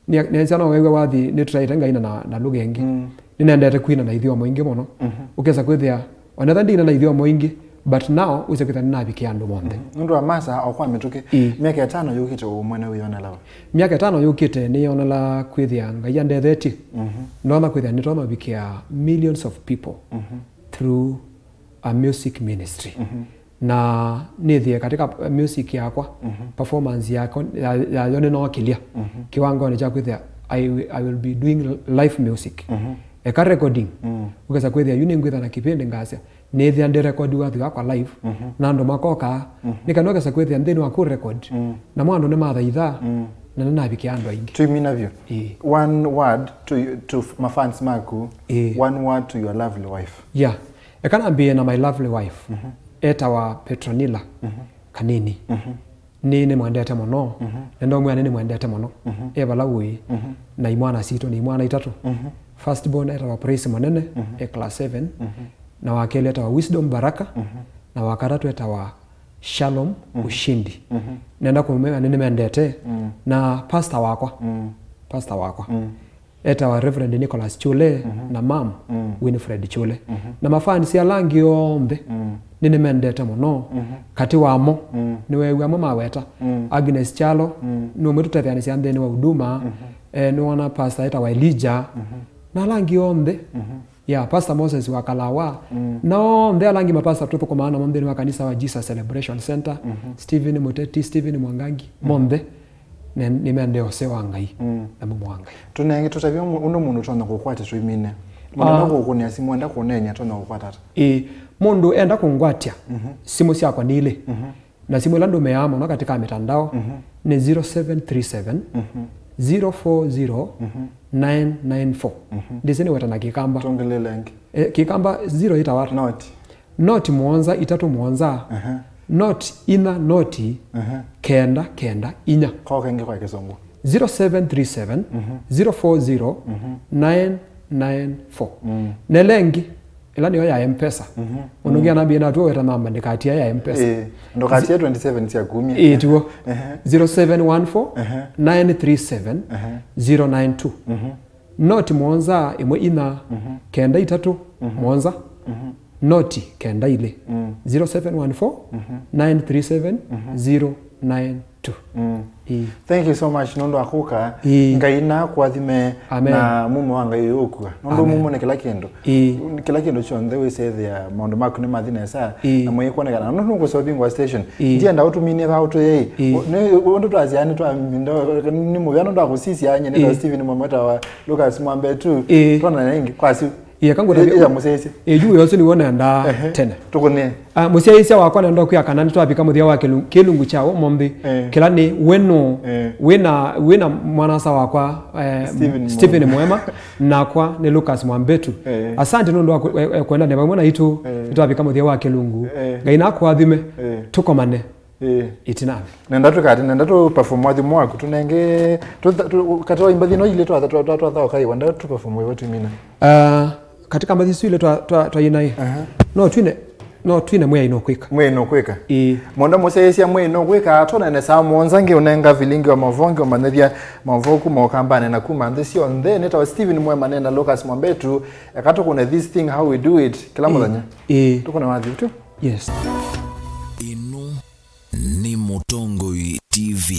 nĩ- nĩasya no wĩw'a wathi nĩtũtaĩte Ngai na, na, na lũga ĩngĩ. Mm. Nĩnendete kwina na ithyomo ingĩ mũno. Mhm. Ũkesa kwĩthĩa onetha ndina na ithyomo ingĩ, but now wĩse kwĩthĩa nĩnavikĩa andũ monthe. Mhm. Nũndũ wa masa o kwa mĩtũkĩ, Ĩĩ. Myaka ĩtano yũkĩte ũmwene wĩyonelawa. Myaka ĩtano yũkĩte nĩyonela kwĩthĩa Ngai andethetye. Mhm. Nona kwĩthĩa nĩtonya ũvikĩa millions of people Mhm. Through a music ministry. Mhm. Na nĩthĩe katika music yakwa, Mhm. Performance yakwa, ya- yayo nĩnookĩlya Mhm. Kĩwangonĩ kya kwĩthĩa I, wi- I will be doing live music. Mhm. Eka recording, Mm. Ũkesa kwĩthĩa yu nĩngwĩtha na kĩvĩndĩ ngasya, nĩthĩa ndĩ record wathi wakwa live, Mhm. Na andũ makokaa, Mhm. Nĩ kana ũkesa kwĩthĩa nthĩnĩ wa kũ record, Mm. Namo andũ nĩmathaithaa, Mm. Na nĩnavikĩa andũ aingĩ. Twĩmina vyũ. Ĩĩ. One word to, to mafans maku. Ĩĩ. One word to your lovely wife. Yeah. Eka nambĩĩe na my lovely wife. Mhm. etawa Petronila Kanini. Nĩ nĩmwendete mũno. Na ndomwĩa nĩ nĩmwendete mũno. E vala ũĩ. Na imwana sitũ nĩ imwana itatũ. First born etawa Praise Mũnene, e class seven. Na wa kelĩ etawa Wisdom Baraka. Na wa katatũ etawa Shalom Ushindi. Nenda kũmwĩa nĩ nĩmendete. Na pastor wakwa. Pastor wakwa. Etawa Reverend Nicholas Chule na mam Winfred Chule. Na mafans ala angĩ onthe nĩnĩmendete mũno. Katĩ wamo nĩweew'a amwe maweta. Agnes Chalo nĩ ũmwe tũtetheanĩsya nthĩnĩ wa huduma. Eh, nĩwona pastor etawa Elijah. Na ala angĩ onthe. Ya pastor Moses wa Kalawa. Na onthe ala angĩ mapastor tũthũkũmaa namo nthĩnĩ wa kanisa wa Jesus Celebration Center. Stephen Muteti, Stephen Mwangangi, monthe. Nĩmendee ũseo wa Ngai na mumo wa Ngai. Tũnenge tũtavye ũndũ mũndũ ũtonya kũkwatya tũimine. Mũndũ enda kũkũnĩa simũ, enda kũneenya, atonya kũkwata ata? Ĩĩ, mũndũ enda kũngwatya, simũ syakwa nĩ ilĩ. Na simũ ĩla ndũmĩaa mũno katĩ ka mĩtandao nĩ zero seven three seven, zero four zero, nine nine four. Ndĩsĩ nĩweta na Kĩkamba. Tũngĩlĩle ĩngĩ. Eh, Kĩkamba zero ĩtawa ata? Noti. Noti mũonza itatũ mũonza, noti inya noti kenda kenda inya. Kwa kengĩ kwa Kĩsũngũ. Zero seven three seven, zero four zero, nine nine four. Na ĩla ĩngĩ, ĩla nĩyo ya M-Pesa. Mũndũ ũngĩ anambie natuo weta namba ndĩkatia ya M-Pesa. Eh, ndũkatie twenty seven sya kumia. Eh, tiwo. Zero seven one four, nine three seven, zero nine two. Noti mũonza ĩmwe inya kenda itatũ mũonza, noti kenda ilĩ. Zero seven one four, nine three seven, zero nine two. Ĩĩ. Thank you so much nũndũ wa kũka. Ĩĩ. Ngai na kũathime. Amen. Na mumo wa Ngai ũkua. Nũndũ mumo nĩ kĩla kĩndũ. Ĩĩ. Kĩla kĩndũ kyonthe wĩsethĩa maũndũ maku nĩ mathi nesa. Ĩĩ. Na mwĩkwonekana. Nũndũ nũkũsovingwa station. Ĩĩ. Ndienda ũtũminie vaa ũtũyei. Ĩĩ. Nĩ ũndũ twasya nĩ twa nĩ mũvea nũndũ wa kũsisya nye nĩ Stephen Mwemeta wa Lucas Mwambetu. Ĩĩ. Twana na ĩngĩ kwasi. Ĩĩ, eka ngũtavye. Ĩĩ, mũsyaĩĩsya. Ĩĩ, yu wĩa ũsu nĩw'o nendaa tene. Tũkũnĩe. Ah, mũsyaĩĩsya wakwa nenda kwĩa kana nĩtwavika mũthya wa kĩlu-, kĩlungu kya ũmũnthĩ. Kĩla nĩ, we nũ, wĩna, wĩna mwanasa wakwa, eh, Stephen Mwema. Stephen Mwema, nakwa nĩ Lucas Mwambetu. Asante nũndũ wa kũ-, eh, eh, kũendanĩa vamwe naitũ. Nĩtwavika mũthya wa kĩlungu. Ngai nakũathime. Tũkomane. Ĩĩ. Ĩtinanĩ. Nenda tũkati, nenda tũ perform wathi mwaku, tũnenge, tũ, tũ, katĩ wa imbathi ino ilĩ twa, twa, twa, twathaũka ĩwa, nenda tũ perform ĩwa twimina. Ah, katĩ ka mbathi isu ilĩ twa, twa, twaina ĩ. Aha. No twine, no twine mwĩai nũkwĩka. Mwĩai nũkwĩka. Ĩĩ. Mũndũ mũsyaĩĩsya mwĩai nũkwĩka, tũnene saa mũonza ngĩ ũnenga vilingi wa mavongi ũmanyĩthya mavongi kuma Ũkambanĩ na kuma nthĩ syonthe, nĩtawa Stephen Mwema nena Lucas Mwambetu, eka tũkũne this thing how we do it, kĩla mũthenya. Ĩĩ. Tũkũne wathi ũtũ. Yes. Ĩno nĩ Mũtongoi T V.